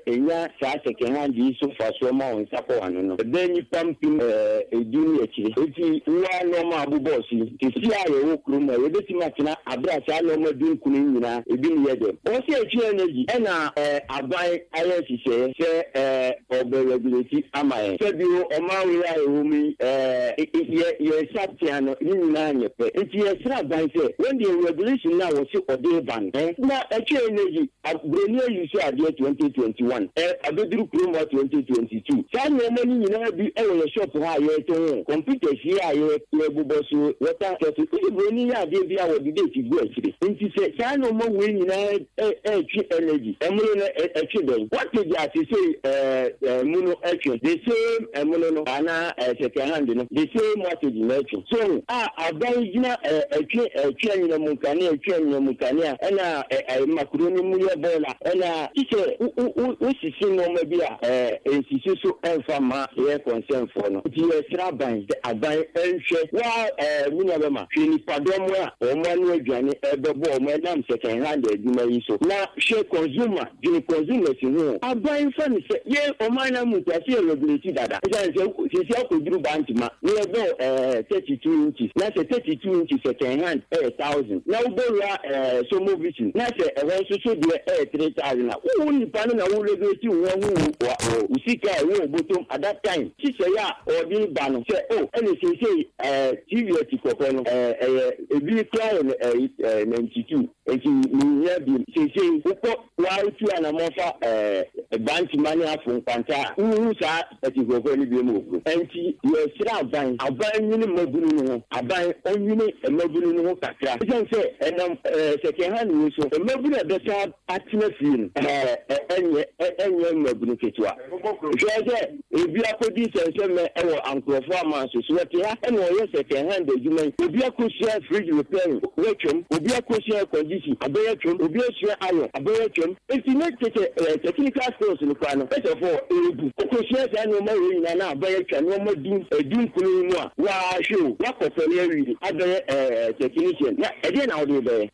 [SPEAKER 4] ɛnya saa second hand yi so mfasoɔ ma wɔn nsa kɔ wɔn ano no, ɛbɛyɛ nnipa mpem du ne akyire. Enti wo ara nnoɔma a wobobɔɔ so yi, seesei a yɛwɔ kurom ha yi, yɛbɛtumi atena aberɛ a saa nnoɔma dunkron yi nyinaa ebi ne yɛ dɛm? Wɔn sɛ ɛtwe energy ɛna aban ayɛ nhyehyɛeɛ sɛ ɔbɛ regulate ama yɛn. Sɛ bio ɔman wei a yɛwɔ mu yi yɛ yɛn nsa tea no ne nyinaa nyɛ pɛ. Nti yɛsrɛ aban sɛ wɔn deɛ regulation no a wɔse ɔde reba no eh na ɛtwe energy a broni ayi so adeɛ 2021 eh abɛduru kurom ha 2022 saa nnoɔma no nyinaa bi wɔ yɛ shop ha a yɛretɔn o computers yi a yɛ yɛbobɔ so water kettle wose broni yɛ adeɛ bi a wɔde date gu akyire nti sɛ saa nnoɔma wei nyinaa ɛretwe energy ɛmono no ɛtwe dɛn? Wattage a sesei ɛɛ mu no ɛtwe the same ɛmono no anaa ɛɛ second hand no the same wattage na ɛtwe so ho a aban gyina ɛɛ ɛtwe ɛtwe anyinam mu nkanea ɛtwe anyinam mu nkanea ɛna ɛɛ ɛma kuro no mu yɛ bɔɔla ɛna kyisɛ wo wo wo wosisi nnoɔma bi a ɛɛ ɛnsisi so ɛnfa mma yɛ concern foɔ no nti yɛsrɛ aban sɛ aban ɛnhwɛ wa ɛɛ me nua bɛma hwɛ nipadɔm a wɔn ano aduane rebɛbɔ wɔn ɛnam second hand adwuma yi so. Na hwɛ consumer, dwene consumers ho o. Aban fa no sɛ yɛn ɔman no amu nti ase yɛ regulate dada. Ɛsiane sɛ seesei akɔduru Bantama na yɛbɔ ɛɛ 32 inches na sɛ 32 inches second hand ɛyɛ thousand na wobɛwura ɛɛ Somovision na sɛ ɛhɔ nso so deɛ ɛyɛ 3000 a, wo nipa no na wo regulate wo ho ahu wo wo sika a ɛwɔ wo bɔtɔm at that time. Nhyehyɛeɛ a ɔde reba no sɛ oh ɛne seesei ɛɛ TV atikɔkɔ no ɛɛ ɛyɛ ebi koraa yɛ ɛɛ ɛɛ 92 nti menhia bio. Seesei wokɔ waa wotu anamɔn fa ɛɛ Bantama ne Afo Nkwanta a wonhu saa atikɔkɔ no biom wɔ kurom. Ɛnti yɛsrɛ aban, aban nwene mmabunu no ho, aban ɔnwene mmabunu no ho kakra ɛsiane sɛ ɛnam ɛɛ second hand wei so mmabunu a ɛbɛsan atena fie no ɛɛ ɛnyɛ ɛnyɛ mmabunu ketewa. Hwɛ sɛ Obi akɔdi nsɛnsɛmmɛ wɔ ankorɔfoɔ aman so. So wɔte ha na wɔyɛ second hand adwuma yi? Obi akɔsua fridge repairing, watwam. Obi akɔsua air condition, abɛyɛ twam. Obi asua iron, abɛyɛ twam. Enti ne tete technical skills no koraa no, first of all, ɛrebu. Wokɔsua saa nnoɔma wei nyinaa na abɛyɛ twa nnoɔma du, du nkono yi mu a, woaa hwɛ o, woakɔfɛre awie abɛyɛ technician. Na ɛdeɛn na wode rebɛyɛ?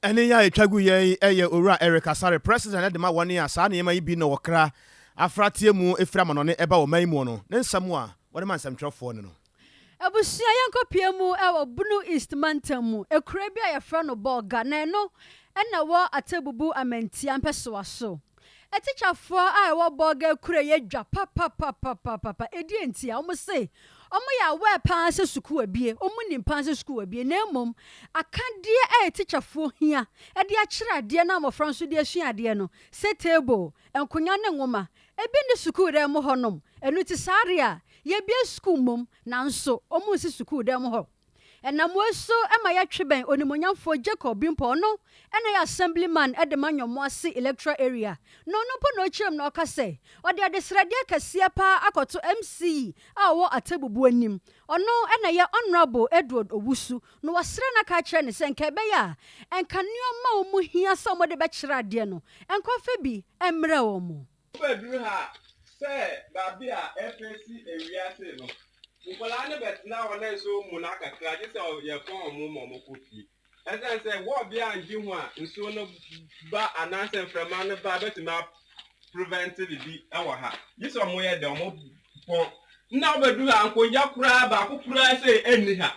[SPEAKER 1] Ɛnne yi a ɛtwa gu yɛ yi yɛ Owura Eric Asare, President de ma wɔn a saa nneɛma yi bi na wɔkra afrateɛ mu firi amanɔne ba ɔman yi muo no, ne nsɛm a wɔde ma nsɛmtwerɛfoɔ no no.
[SPEAKER 2] Abusua yɛnkɔpue mu wɔ Bunu East mantam mu, ekuro bi a yɛfrɛ no Bolga na ɛno na ɛwɔ Atebubu Amantia mpɛsoa so. Atikyafoɔ a ɛwɔ Bolga akuro yi adwa papapapapapa, ɛdeɛn nti a? Wɔn se wɔn yɛ aware paa sɛ sukuu abue, wɔn nim paa sɛ sukuu abue na mmom akadeɛ a atikyafoɔ hia de akyerɛ adeɛ na mmɔfra nso de asua adeɛ no sɛ table, nkonwa ne nwoma, ebi nni sukuu dan mu hɔnom, ɛno nti saa adeɛ a yɛbue sukuu mmom nanso wɔnsi sukuu dan mu hɔ. Ɛnam wei so ma yɛtwe bɛn Onimuonyamfoɔ Jacob Bimpɔ, ɔno na ɛyɛ Assemblyman de ma Nwomoase Electoral Area, na ɔno mpo na ɔkyerɛ mu na ɔka sɛ ɔde adesrɛdeɛ kɛseɛ pa ara akɔto MC a ɔwɔ Atebubu anim, ɔno na ɛyɛ Honourable Edward Owusu, na wasrɛ no aka akyerɛ no sɛ nka ɛbɛyɛ a nka nneɛma a wɔhia sɛ wɔde bɛkyerɛ adeɛ no nka ɔmfa bi mmrɛ wɔn.
[SPEAKER 6] Wobɛduru ha a, sɛ baabi a ɛfeesi awia sei no, nkwadaa no bɛtena hɔ na nsuo muna kakra gye sɛ yɛpɔn wɔn ma wɔkɔ fie. Ɛsiane sɛ wall biara nndi ho a nsuo no ba anaasɛ mframa no ba a ɛbɛtumi a prevent biribi wɔ ha. Gye sɛ wɔyɛ dɛn, wɔpɔn. Nna wobɛduru ha a, nkonnwa koraa baako koraa sei nni ha.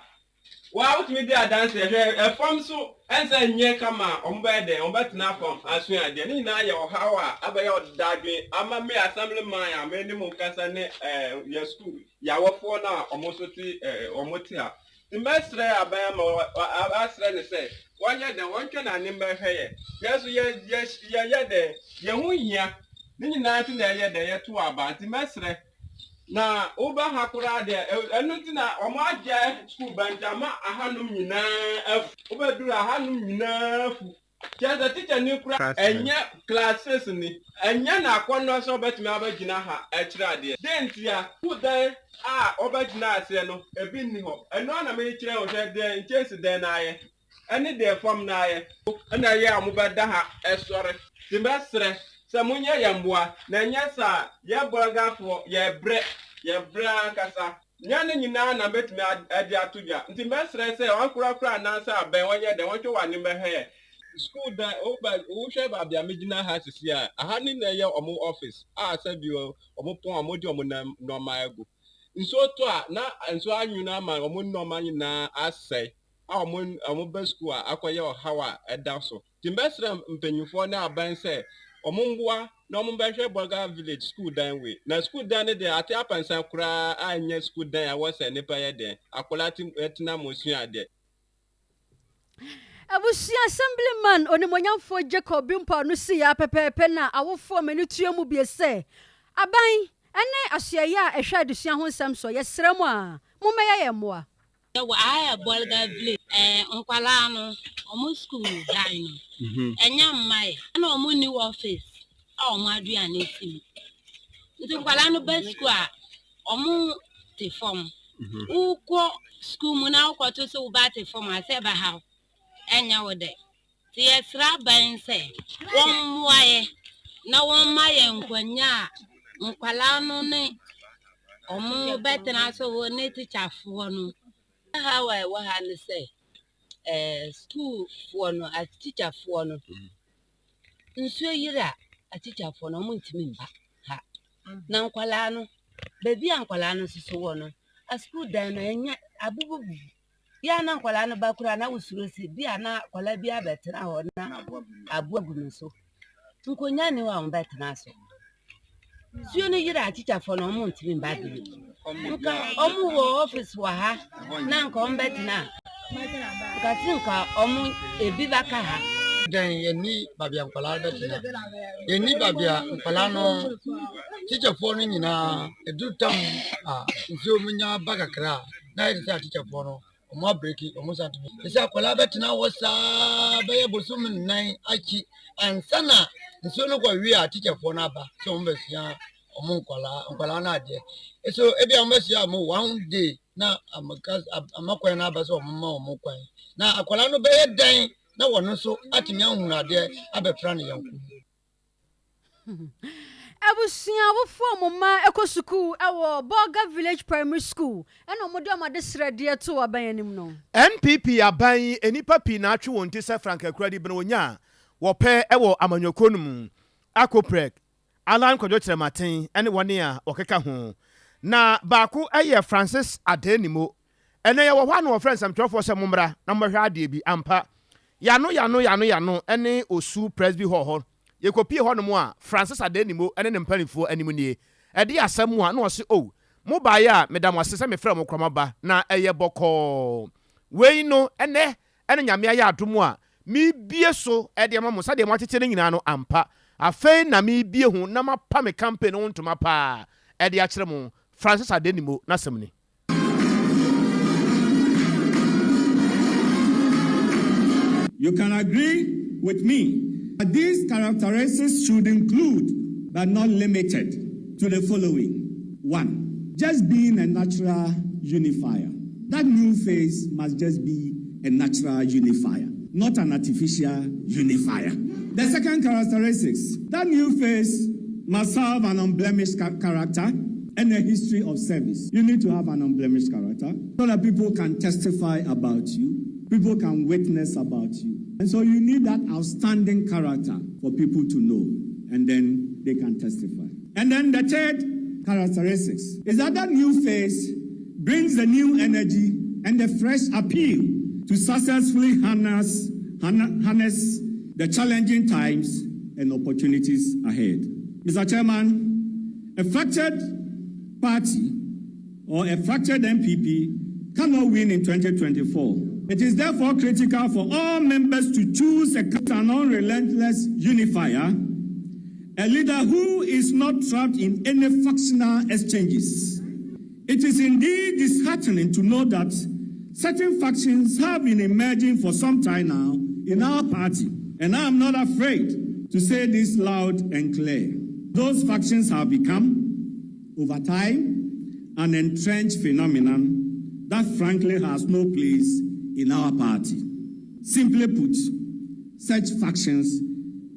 [SPEAKER 6] Wo ara wotumi di adanseɛ, hwɛ ɛfam nso ɛnsɛ nyɛ kama a wɔn bɛyɛ dɛn, wɔn bɛtena fam asua adeɛ, ne nyinaa yɛ ɔhaw a abɛyɛ dadwen ama me assembly man a me ne mo kasa ne ɛɛ yɛ school yɛ awɔfoɔ no a wɔn nso te ɛɛ wɔn te ha. Nti mɛsrɛ aban ama asrɛ no sɛ wɔnyɛ dɛn, wɔntwɛn n'anim bɛhwɛ yɛ, yɛn nso yɛ yɛ yɛyɛ dɛn, yɛn ho hia, ne nyinaa nti na ɛyɛ dɛn yɛto aba, nti mɛsrɛ. Na woba ha koraa deɛ, ɛno nti na wɔagyae sukuu ba nti ama ahanom nyinaa afu. Wobɛduru ha, ahanom nyinaa afu. Kyerɛ sɛ tikyani koraa ɛnyɛ class six ni, ɛnyɛ n'akɔnnɔ sɛ ɔbɛtumi abɛgyina ha akyerɛ adeɛ. Dɛn ntia? Sukuu dan a wɔbɛgyina aseɛ no, ebi nni hɔ. Ɛno ara na merekyerɛ wo, hwɛ deɛ nkyɛnse dan no ayɛ. Ɛne deɛ fam no ayɛ. Ɛna ɛyɛ a wɔbɛda ha sɔre. Nti mɛsrɛ sɛ monyɛ yɛn mmoa, na ɛnyɛ saa a, yɛn Bolgafoɔ, yɛbrɛ, yɛbrɛ ankasa. Nyɛ ne nyinaa na mɛtumi de ato dwa. Nti mɛsrɛ sɛ ankorakora anaasɛ abɛn wɔnyɛ dɛn, wɔntwe wɔn anim bɛhwɛ yɛn. Sukuu dan, woba, wohwɛ baabi a megyina ha sisi a, aha ne na ɛyɛ wɔn office a sɛbi wɔn pɔn a wɔde wɔn nneɛma agu. Nsuo tɔ a, na nsuo anwunu ama wɔn nneɛma nyinaa asɛe. a wɔba sukuu a akɔyɛ ɔhaw a ɛda so. Nti mɛsrɛ mpanyinfoɔ ne aban sɛ wɔn mmoa na wɔn bɛhwɛ Bolga village sukuu dan wei. Na sukuu dan no deɛ ate apansan koraa a ɛnyɛ sukuu dan a ɛwɔ sɛ nipa yɛ dɛn akwadaa te tena mu sua adeɛ.
[SPEAKER 2] Abusua Assemblyman Onimuonyamfoɔ Jacob Bimpah no sii ara pɛpɛɛpɛ na awofoɔ ma ani tua mu bue sɛ aban ne asoɛeɛ a ɛhwɛ adesua ho nsɛm soɔ, yɛsrɛ mo a, mommɛyɛ yɛn mmoa.
[SPEAKER 7] Yɛwɔ aha yɛ Bolga village ɛɛ nkwadaa no ɔmo school dan no ɛnyɛ mmae ɛna ɔmo nni office a ɔmo aduane si mu nti nkwadaa no ba school a ɔmo te fam wokɔ school mu na wokɔto sɛ wo ba te fam a sɛ ɛbɛhaw ɛnyɛ wo dɛ. Nti yɛsrɛ aban sɛ wɔmmoa yɛ na wɔmma yɛn nkonnwa a nkwadaa no ne wɔn bɛtena so wɔ ne tikyafoɔ no. Haw a ɛwɔ ha ne sɛ ɛɛ sukuufoɔ no atikyafoɔ no nsuo yiri a atikyafoɔ no wɔntumi mba ha. Na nkwadaa no baabi a nkwadaa no nso so wɔ no asukuu dan no ɛnyɛ abubububu. Bi a na nkwadaa no ba koraa na wosuro sɛ bi a na akwadaa bi abɛtena hɔ na aboa gu no so. Nkonnwa nni hɔ a wɔbɛtena so. Nsuo no yiri a tikyafoɔ no wɔntumi mba bio. Nka wɔn wɔ office wɔ ha na nka wɔbɛtena a, nka si nka wɔn ebi bɛka ha.
[SPEAKER 8] Dɛn yɛnni baabi a nkwadaa bɛtena. Yɛnni baabi a nkwadaa no tikyafoɔ no nyinaa ɛduru tam a nsuo mu nya ba kakra a na ayɛ te sɛ atikyafoɔ no wɔn abreki wɔn nsa ntumi te sɛ akwadaa bɛtena hɔ saa bɛyɛ bosom nnan akyi ansa na nsuo no kɔ wie a tikyafoɔ no aba sɛ wɔn bɛsua wɔn nkwadaa nkwadaa no adeɛ so ebi a wɔn bɛsua wɔn one day na amaka ama kwan no aba sɛ wɔn ma wɔn kwan na akwadaa no bɛyɛ dɛn na wɔn nso atumi ahunu adeɛ abɛfra ne yɔnko.
[SPEAKER 2] Abusua awofo a wɔn mma kɔ sukuu wɔ Bolga Village Primary School na wɔde wɔn adesrɛdeɛ too aban anim no.
[SPEAKER 1] NPP aban yi nnipa pii na atwe wɔn ti sɛ Frank Akuradi bene wɔnya a wɔpɛ wɔ amanyɔkuo no mu, Akoprek, Allan Kwadwo Kyerematen ne wɔn a wɔkeka ho. Na baako yɛ Francis Adenimo. Ɛnnɛ yɛwɔ hɔ a na wɔfrɛ nsɛmtwerɛfoɔ sɛ mommra na mommɛhwɛ adeɛ bi. Ampa, yɛano yɛano yɛano yɛano ne Osu Presby Hall hɔ. Yɛkɔpie hɔnom a, Francis Adenimo ne ne mpanimfoɔ anim nie. Ɛdeɛ asɛm a, na ɔse oh, mobaeɛ a meda mo ase sɛ mefrɛɛ mo koraa moaba, na ɛyɛ bɔkɔɔ. Wei no, ɛnnɛ ne Nyame ayɛ adom a merebue so de ama mo sɛdeɛ moatete no nyinaa no, ampa, afei na merebue ho na mapa me campaign no ho ntoma paa de akyerɛ mo. Francis Adenimo n'asɛm ni.
[SPEAKER 9] You can agree with me that these characteristics should include, but not limited to the following. 1. Just being a natural unifier. That new face must just be a natural unifier, not an artificial unifier. The second characteristics, that new face must have an unblemished character and a history of service. You need to have an unblemished character so that people can testify about you, people can witness about you. And so you need that outstanding character for people to know, and then they can testify. And then the third characteristics is that that new face brings the new energy and the fresh appeal to successfully harness, harness the challenging times and opportunities ahead. Mr. Chairman, a fractured party or a fractured NPP cannot win in 2024. It is therefore critical for all members to choose a, an unrelentless unifier, a leader who is not trapped in any factional exchanges. It is indeed disheartening to know that certain factions have been emerging for some time now in our party, and I am not afraid to say this loud and clear. Those factions have become, over time, an entrenched phenomenon that frankly has no place in our party. Simply put, such factions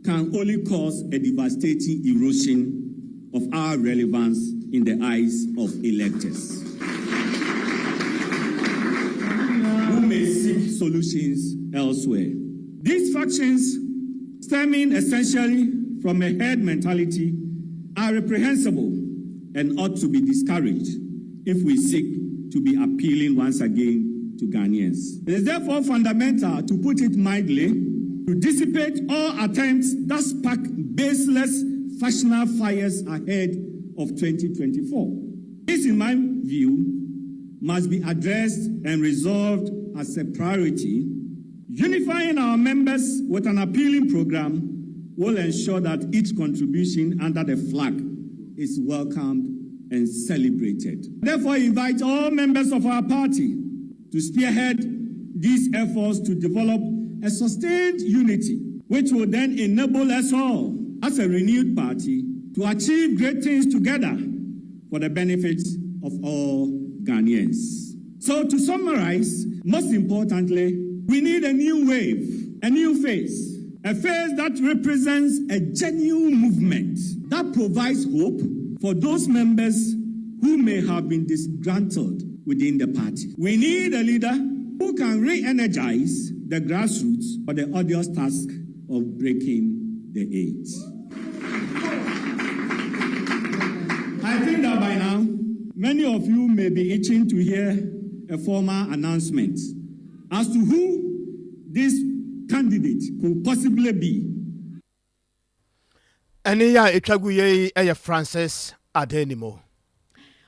[SPEAKER 9] can only cause a devastating erosion of our relevance in the eyes of electors who may seek solutions elsewhere. These factions, stemming essentially from a herd mentality, are reprehensible and ought to be discouraged if we seek to be appealing once again to Ghanaians. It is therefore fundamental, to put it mildly, to dissipate all attempts that spark baseless factional fires ahead of 2024. This, in my view, must be addressed and resolved as a priority. Unifying our members with an appealing program will ensure that each contribution under the flag is welcomed and celebrated. Therefore, I invite all members of our party to spearhead these efforts to develop a sustained unity, which will then enable us all, as a renewed party, to achieve great things together for the benefit of all Ghanaians. So, to summarize, most importantly, we need a new wave, a new face, a face that represents a genuine movement that provides hope for those members who may have been disgruntled within the party. We need a leader who can re energize the grassroots for the odious task of breaking the eight. I think that by now, many of you may be itching to hear a formal announcement as to who this candidate could possibly be.
[SPEAKER 1] Ɛnne yi a ɛtwa gu yɛ yi yɛ Francis Adenimo.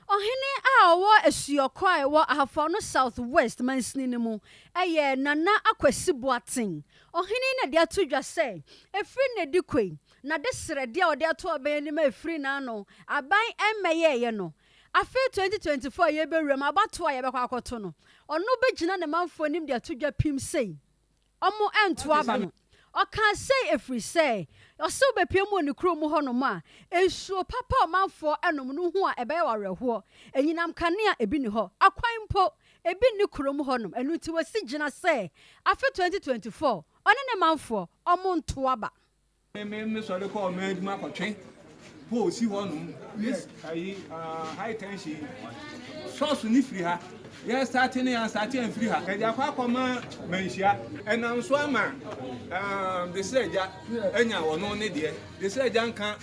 [SPEAKER 2] Ɔhene a ɔwɔ Asuɔkɔ a ɛwɔ Ahafo Ano South West mansini no mu yɛ Nana Akwasi Boateng. Ɔhene yi na de ato dwa sɛ ɛfiri nnɛ de kɔ yi, n'adesrɛdeɛ a ɔde ato aban anim a ɛfiri n'ano aban mmɛyɛeɛ no, afe 2024 a yɛrebɛwura mu abatoɔ a yɛbɛkɔ akɔto no, ɔno bɛgyina ne manfoɔ anim de ato dwa pim sei. Ɔmo nto aba no. Ɔkaa sei ɛfiri sɛ, ɔse wobɛpue mu wɔ ne kuro mu hɔ nom a, nsuo papa a ɔmanfoɔ nom no ho a ɛbɛyɛ wo awerɛhoɔ. Anyinam kanea ebi nni hɔ, akwan mpo ebi nni kuro mu hɔ nom. Ɛno nti wasi gyina sɛ afe 2024 ɔne ne manfoɔ ɔmo nto aba.
[SPEAKER 6] Me me me sɔre kɔ ɔman adwuma kɔtwe pole si hɔ nom this ayi ah, high tension source ne firi ha yɛ start ne yɛn start yɛn firi ha yɛde akɔ akɔma manhyia ɛnam so ama um, de srɛ agya anya ɔno ne deɛ de srɛ agya nka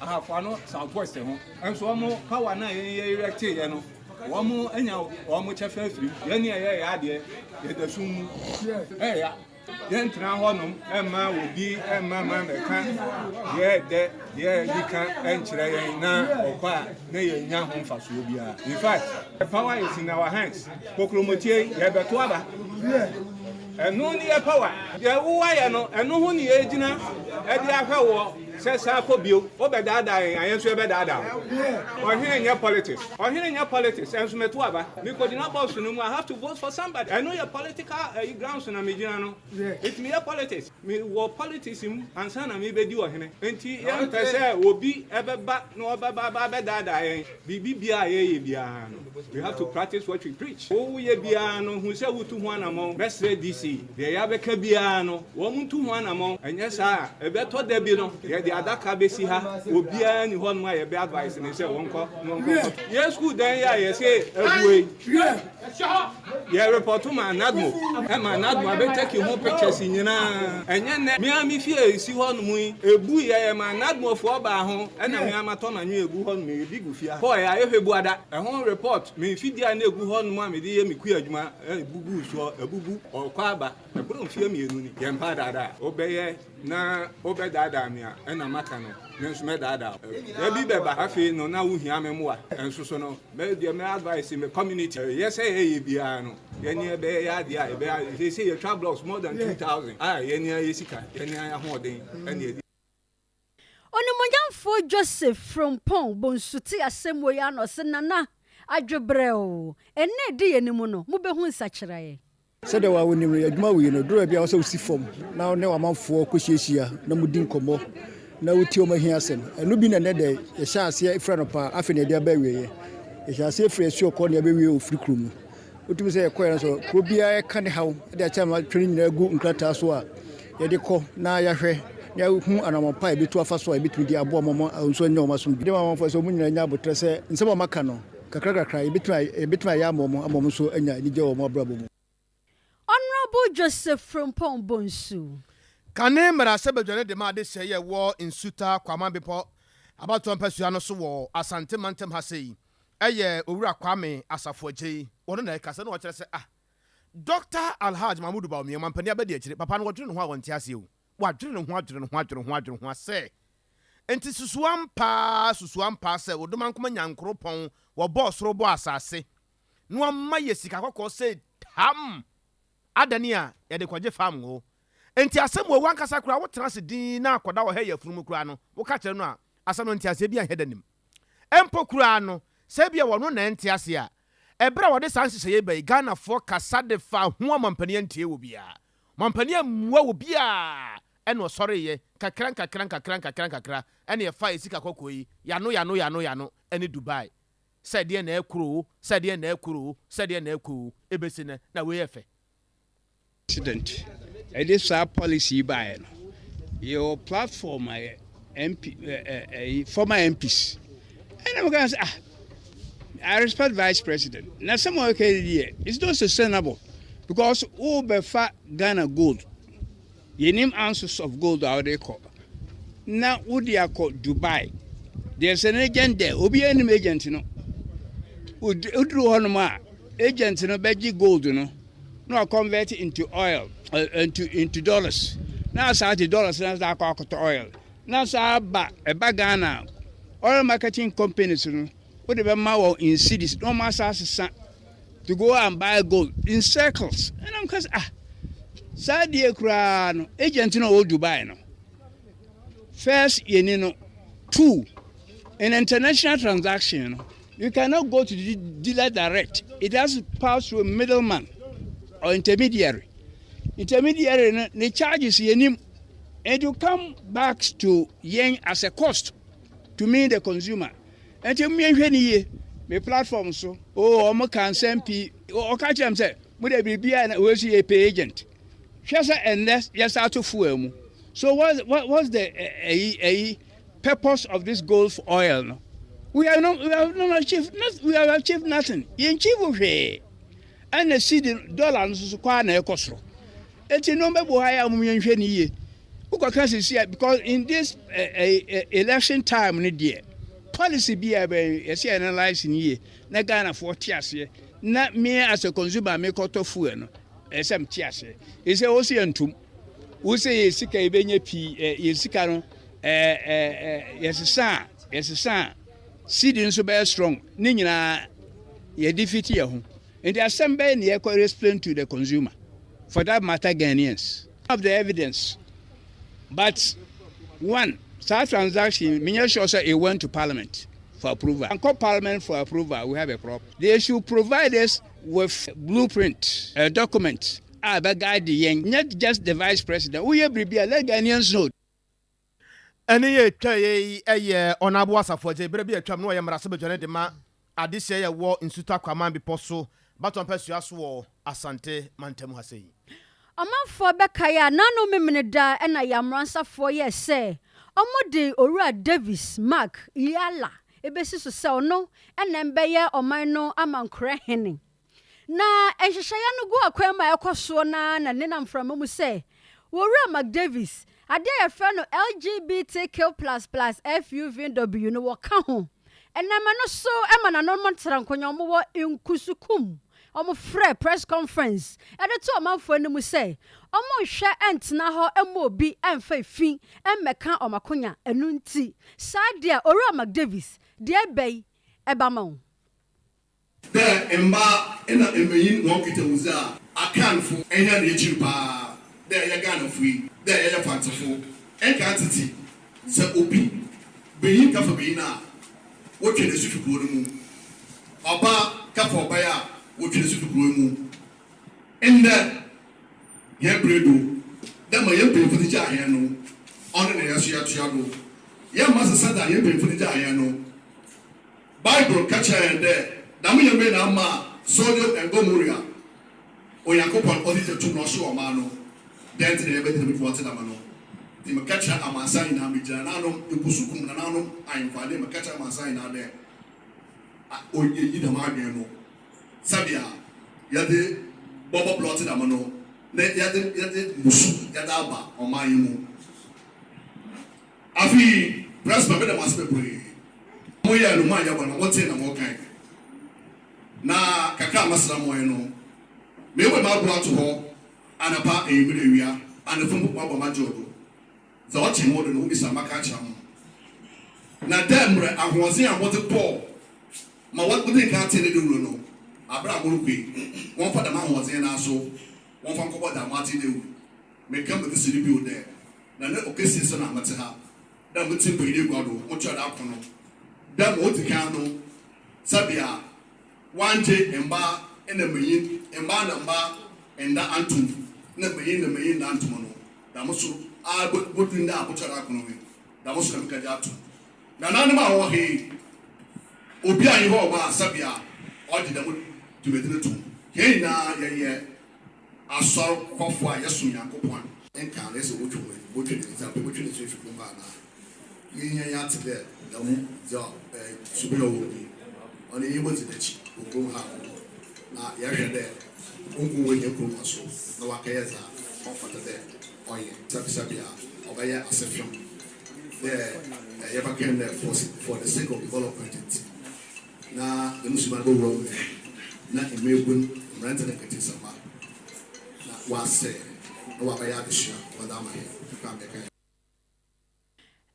[SPEAKER 6] ahafo ano south west ho nso wɔn power no a yɛn yɛ erect yɛ no. Wɔn anya wɔn kyɛfa afiri mu. Yɛn a yɛyɛ adeɛ, yɛda sum mu. Ɛya, yɛntena hɔnom mma obi mma ma mɛka deɛ ɛdɛ, deɛ ɛdi ka nkyerɛ yɛn na ɔkɔ a na yɛnya ho mfasoɔ biara. In fact, the power is in our hands. Kokromoti, yɛbɛto aba. Ɛno ne yɛ power. Deɛ wowayɛ no, ɛno ho ne yɛgyina ɛde ahwɛ wɔ sɛ saa kɔ bio. Wobɛdaadaa yɛn a, yɛn nso yɛbɛdaadaa wo. Ɔhene nyɛ politics. Ɔhene nyɛ politics. Ɛnso mɛto aba. Mekɔgyina box no mu, I have to vote for somebody. Ɛno yɛ political ɛyi grounds na megyina no. Ɛtumi yɛ politics. Mewɔ politics mu ansa na mebɛdi ɔhene. Nti yɛmpɛ sɛ obi ɛbɛba na ɔbɛba ba bɛdaadaa yɛn. Biribi biara a yɛyɛ biara no, we have to practice what we preach. Woyɛ biara no, hu sɛ wotu ho anammɔn. Mɛsrɛ DC, deɛ yɛabɛka biara no, wɔn ntu ho anammɔn. Ɛnyɛ saa a, ɛbɛtɔ da bi no, yɛde adaka bɛsi ha. Obiara ni hɔnom a yɛbɛ advice ne sɛ wɔnkɔ na wɔnkɔ. Yɛn school dan yi a yɛsɛ abue yi, yɛ report ma NADMO, ɛma NADMO abɛtake ho pictures nyinaa. Ɛnyɛ nnɛ, me ara me fie a ɛsi hɔnom yi, ebu yɛ ma NADMOfoɔ baa ho, ɛna me ara matɔ m'anwea egu hɔnom, ebi gu fie ha. Kɔɔ yɛ ayɛhwɛ buada. Ɛho report, me mfidie a na egu hɔnom a mede yɛ me kua adwuma, ebubu soɔ, ebubu, ɔkɔ aba. Ɛboro mfeɛ 2 ni. Yɛn mpa daadaa. Wobɛyɛ na wobɛdaadaa me a, ɛna maka no, me nso mɛdaadaa wo. Da bi bɛba, afei no na wohia me mmoa. Ɛnso so no, mɛ deɛ mɛ advice me community, yɛ sɛ yɛyɛ biara no, yɛne yɛbɛyɛ yɛ adeɛ a yɛbɛyɛ. Seesei yɛtwa blocks more than 2000 a yɛne ayɛ sika, yɛne ayɛ ahoɔden ɛne yɛde.
[SPEAKER 2] Onimuonyamfoɔ Joseph Frimpong Bonsu te asɛm wei ano, ɔse, Nana, adwebrɛ o, ɛnnɛ ɛdi yɛn anim no, mobɛhu nsakyeraeɛ.
[SPEAKER 10] Sɛdeɛ wo ara wonim no, adwuma wei no, ɛduru baabi a ɛwɔ sɛ wosi fam na wo ne w'amanfoɔ kɔhyiahyia na modi nkɔmmɔ na wotie wɔn ahiasɛm. Ɛno bi na ɛnnɛ da yi yɛhyɛ aseɛ firi anɔpa a afei na yɛde aba awieeɛ. Yɛhyɛ aseɛ firi Asuɔkɔ na yɛbɛwie Ofiri kuro mu. Wotumi sɛ yɛkɔeɛ no nso, kuro biara ka ne haw de akyɛ ama twɛ no nyinaa gu nkrataa so a yɛde kɔ na yɛahwɛ na yɛahu anammɔn pa a yɛbɛtu afa so a yɛbɛtumi de aboa wɔn ma wɔn nso anya wɔn asomdwoeɛ. Mede ma amanfoɔ sɛ wɔn nyinaa nya aboterɛ sɛ nsɛm a wɔaka no, Kakrakakra, yɛbɛtumi ayɛ ama wɔn ama wɔn nso anya anigyeɛ wɔ wɔn abrabɔ mu.
[SPEAKER 2] Honourable Joseph Frimpong Bonsu.
[SPEAKER 1] Kane mmarahyɛbadwa no de ma adesua yi a ɛwɔ Nsuta Kwaman Bepɔ abatoɔ mpasua no so wɔ Asante mantam ha sei yɛ Owura Kwame Asafo Agyei. Ɔno na ɛkasa na ɔkyerɛ sɛ ah Dɔkta Alhaj Mahmudu Bawumia mampanin abadiakyire papa no wɔdwene ne ho a wɔnte aseɛ o. Wadwene ne ho adwene ne ho adwene ho adwene ho a sɛ Enti susu ampa ara, susu ampa ara sɛ Odomankoma Nyankoropɔn wɔbɔɔ soro bɔɔ asase, na wama yɛ sika kɔkɔɔ sei tam adane a yɛde kɔgye fam ngo. Enti asɛm wei w'ankasa koraa wotena ase dinn na akɔda wɔ ha yɛ afunumu koraa no, woka kyerɛ no a, asɛm no nteaseɛ biara nyɛ da nim. Mpo koraa no, sɛ ebia wɔno na ɛnte aseɛ a, ɛberɛ a wɔde saa nhyehyɛeɛ yi ba yi, Ghanafoɔ kasa de fa ho amampanin antie obiara. Mampanin ammua obiara ɛna ɔsɔreeɛ nkakra nkakra nkakra nkakra nkakra ɛna yɛfaa yɛ sika kɔkɔɔ yi yano yano yano yano ɛne Dubai sɛ deɛn na ɛkoro o sɛ deɛn na ɛkoro o sɛ deɛn na ɛkɔ o ɛbɛsi nɛ na wei yɛ fɛ.
[SPEAKER 11] President ɛde saa policy yi baeɛ no, yɛwɔ platform a yɛ MP ɛyi former MPs ɛna mo ka sɛ, ah, I respect Vice President na sɛ mo ɛka yi deɛ, it's not sustainable because wo bɛfa Ghana gold, yɛnim ounces of gold a wode kɔ na wode akɔ Dubai. There's an agent there, obiara nim agent no. Woduru hɔnom a, agent no bɛgye gold no na convert into oil, into dollars, na saa de dollars na saa akɔ akɔtɔ oil na saa ba ɛba Ghana. Oil marketing companies no, wode bɛma wɔn in cedis na wɔn asa asesa to go and buy gold in circles. Ɛna mo ka sɛ, ah, saa deɛ koraa no, agent no a ɔwɔ Dubai no, first yɛni no. Two, in international transaction no, you cannot go to the dealer direct. It has to pass through a middleman or intermediary. Intermediary no ne charges yɛnim. It will come back to yɛn as a cost to me, the consumer. Nti mo yɛnhwɛ ne yie. Me platform so o, ɔmo ka nsɛm pii. Ɔka kyerɛ m sɛ mo de biribiara na wɔsi yɛ pay agent. Hwɛ sɛ ɛnnɛ yɛsa ato fuel mu. So what's the ɛyi purpose of this gold for oil no? We have not achieved not, we have achieved nothing. Yɛn achieve hwee. Ɛna cedi dollar no nso so kɔ a na ɛkɔ soro. Eti nneɛma bɔ ha yɛ a mo yɛnhwɛ ne yie. Wokɔka sisi a, because in this election time no deɛ, Policy bi a ɛbɛn yɛsɛ analyse no yie na Ghanafoɔ te aseɛ na me as a consumer mekɔtɔ fuel no ɛsɛ mte aseɛ. Ɛsɛ wɔ sɛ yɛntom wo sɛ yɛ sika yɛbɛnya pii yɛ sika no yɛsesa a yɛsesa a cedi nso bɛyɛ strong ne nyinaa yɛde fiti yɛ ho. Nti asɛm bɛyɛ ne yɛkɔ explain to the consumer, for that matter Ghanaians. Have the evidence, but one saa transaction, menyɛ sure sɛ it went to Parliament for approval. Ankɔ Parliament for approval, we have a problem. They should provide us with blueprint, a document a bɛ guide yɛn, not just the Vice President. Woyɛ biribi a, let Ghanaians know.
[SPEAKER 1] Ɛne yɛ atwa yɛ yi yɛ ɔnabo Asafo Agye berɛ bi atwam na ɔyɛ mmarahyɛbadwa no de ma adehyeɛ yɛ wɔ Nsuta Kwaman Bepɔ so batɔn pɛsua so wɔ Asante mantam ha sɛ yi.
[SPEAKER 2] Ɔmanfoɔ bɛkae a, n'ano Memene da na Yamoransafoɔ yɛɛ sɛ wɔde Owura Davis Mark Yiala bɛsi so sɛ ɔno na ɛmbɛyɛ ɔman no amankorɛ hene. Na nhyehyɛeɛ no gu akwan mu a ɛkɔ soɔ no ara na nenam mframa mu sɛ Owura Mark Davis, adeɛ a yɛfrɛ no LGBTQ plus plus FUVW no wɔka ho. Ɛnam ɛno so ma nananom ntrankɔnya wɔwɔ nkusukum wɔfrɛ press conference de to ɔmanfoɔ anim sɛ wɔnhwɛ ntena hɔ mma obi mfa efi mmɛka wɔn akonya. Ɛno nti saa deɛ Owura Mark Davis deɛ ɛbɛ yi ɛba ma wo.
[SPEAKER 12] Dɛ mbaa na mbanyin hɔn nkitahodzi a Akanfo hɛn ekyir paa dɛ yɛyɛ Ghanafo yi, dɛ yɛyɛ Fantsefo. Nkan tsetse, sɛ obi, banyin ka fa banyin a, wotwe n'esu fi kurow no mu. Ɔbaa ka fa ɔbaa a, wotwe n'esu fi kurow mu. Ndɛ, hɛn ber do, dɛ ma hɛn mpanyimfo dze gyaa hɛn no, ɔno na hɛn so yɛtoa do. Yɛmma sesa dza hɛn mpanyimfo dze gyaa hɛn no. Bible ka kyerɛ hɛn dɛ dɛm ndzɛmba yi na ama Sodom and Gomorrah Onyankopɔn ɔdze gya tum na ɔhyew ɔman no. Dɛn ntsi na yɛbɛgye dɛm edwuma ɔtse dɛm no? Ntsi meka kyerɛ amansan nyina, migyina nananom, ebusukum nananom ahemfo anan, meka kyerɛ amansan nyina dɛ oyenyi dɛm adwen no sɛbea yɛdze bɔbɔ bra ɔtse dɛm no na yɛdze yɛdze mbusu yɛdze aba ɔman yi mu. Afe yi, Presper, meda mo ase bebree. Moyɛɛ no, moannyɛ bɔn, na motsee na mokae. Na kakra a masera mo yi no, meebue m'abow ato hɔ anapa, ewimbir, ewia, anafua mpo mabɔ m'agyew do. Dza ɔkye ho do no, wobisa a, maka akyerɛ hom. Na dɛ mbrɛ ahoɔdzen a modze bɔɔ ma wɔdzii kan tsee ne dawur no, aber a morokɔ yi, wɔmfa dɛm ahoɔdzen no ara so wɔmfa nkɔbɔ dza moatse dawur. Mekã medze si do bio dɛ, na ne okesie so na metse ha, dɛ metse mpanyin egua do, motoa do akõ no, dɛ ma odzi kan no, sɛbea wɔanngye mbaa na mbanyin, mbaa na mbaa nda annto mu, na mbanyin na mbanyin nda annto mu no, dɛm so ara bodu ndɛ a motoa do akõ no yi, dɛm so na mekɛgye ato mu. Nananom a wɔwɔ ha yi, obiara nnyi hɔ a ɔwɔ a sɛbea ɔgye dɛm dwumadzi no to mu. Hɛn nyina yɛyɛ Asɔr kɔfo a yɛsom Nyankopɔn. Nka no, sɛ wotwa hɔn, botwa ne dza botwa ne so efi kurom hɔ anaa? Yehia yɛatse dɛ dɛm dza suban a ɔwɔ mu yi, ɔno yebodzi n'ekyir wɔ kurom ha na yɛhwɛ dɛ onnkowu hɛn kurom ha so na ɔakɛyɛ dza ɔmmfata dɛ ɔyɛ. Sɛbisɛbi a, ɔbɛyɛ asefem dɛ yɛbɛkɛn dɛ for the sake of development ntsi na dɛm suban no bɔwura mu na mbaebun, mberantsɛ na nketseesamba na wɔasɛɛ na wɔabɛyɛ adesua wɔdze ama hɛn. Kakra a mebɛka nye.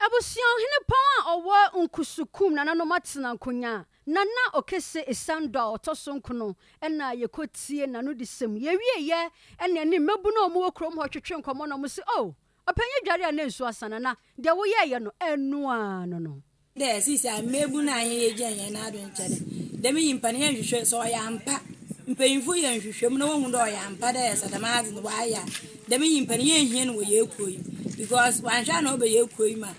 [SPEAKER 2] Abusua ɔhenepɔn a ɔwɔ Nkusukum nananom atena nkonya Nana Okese Esandɔ a ɔtɔ so nkono na yɛkɔtie n'anodisɛm. Yɛwieeɛ na ɛne mmabunu a wɔwɔ kurom hɔ twetwe nkɔmmɔ na wɔse, Oh, ɔpanyin dware a na nsuo asa, Nana, deɛ woyɛeɛ no, ɛno ara no no.
[SPEAKER 13] Dɛ sesei mbabun a hɛn yegyina hɛn nan do nkyɛ dɛ dɛm nyimpa no yɛnnhwehwɛ sɛ ɔyɛ ampa, mpanyimfo yɛ nhwehwɛmu na wohu dɛ ɔyɛ ampa dɛ sɛ dɛm adze no ɔayɛ a, dɛm nyimpa no yennhia no wɔ hɛn kurow yi mu because ɔannhwɛ a na ɔba hɛn kurow yi mu a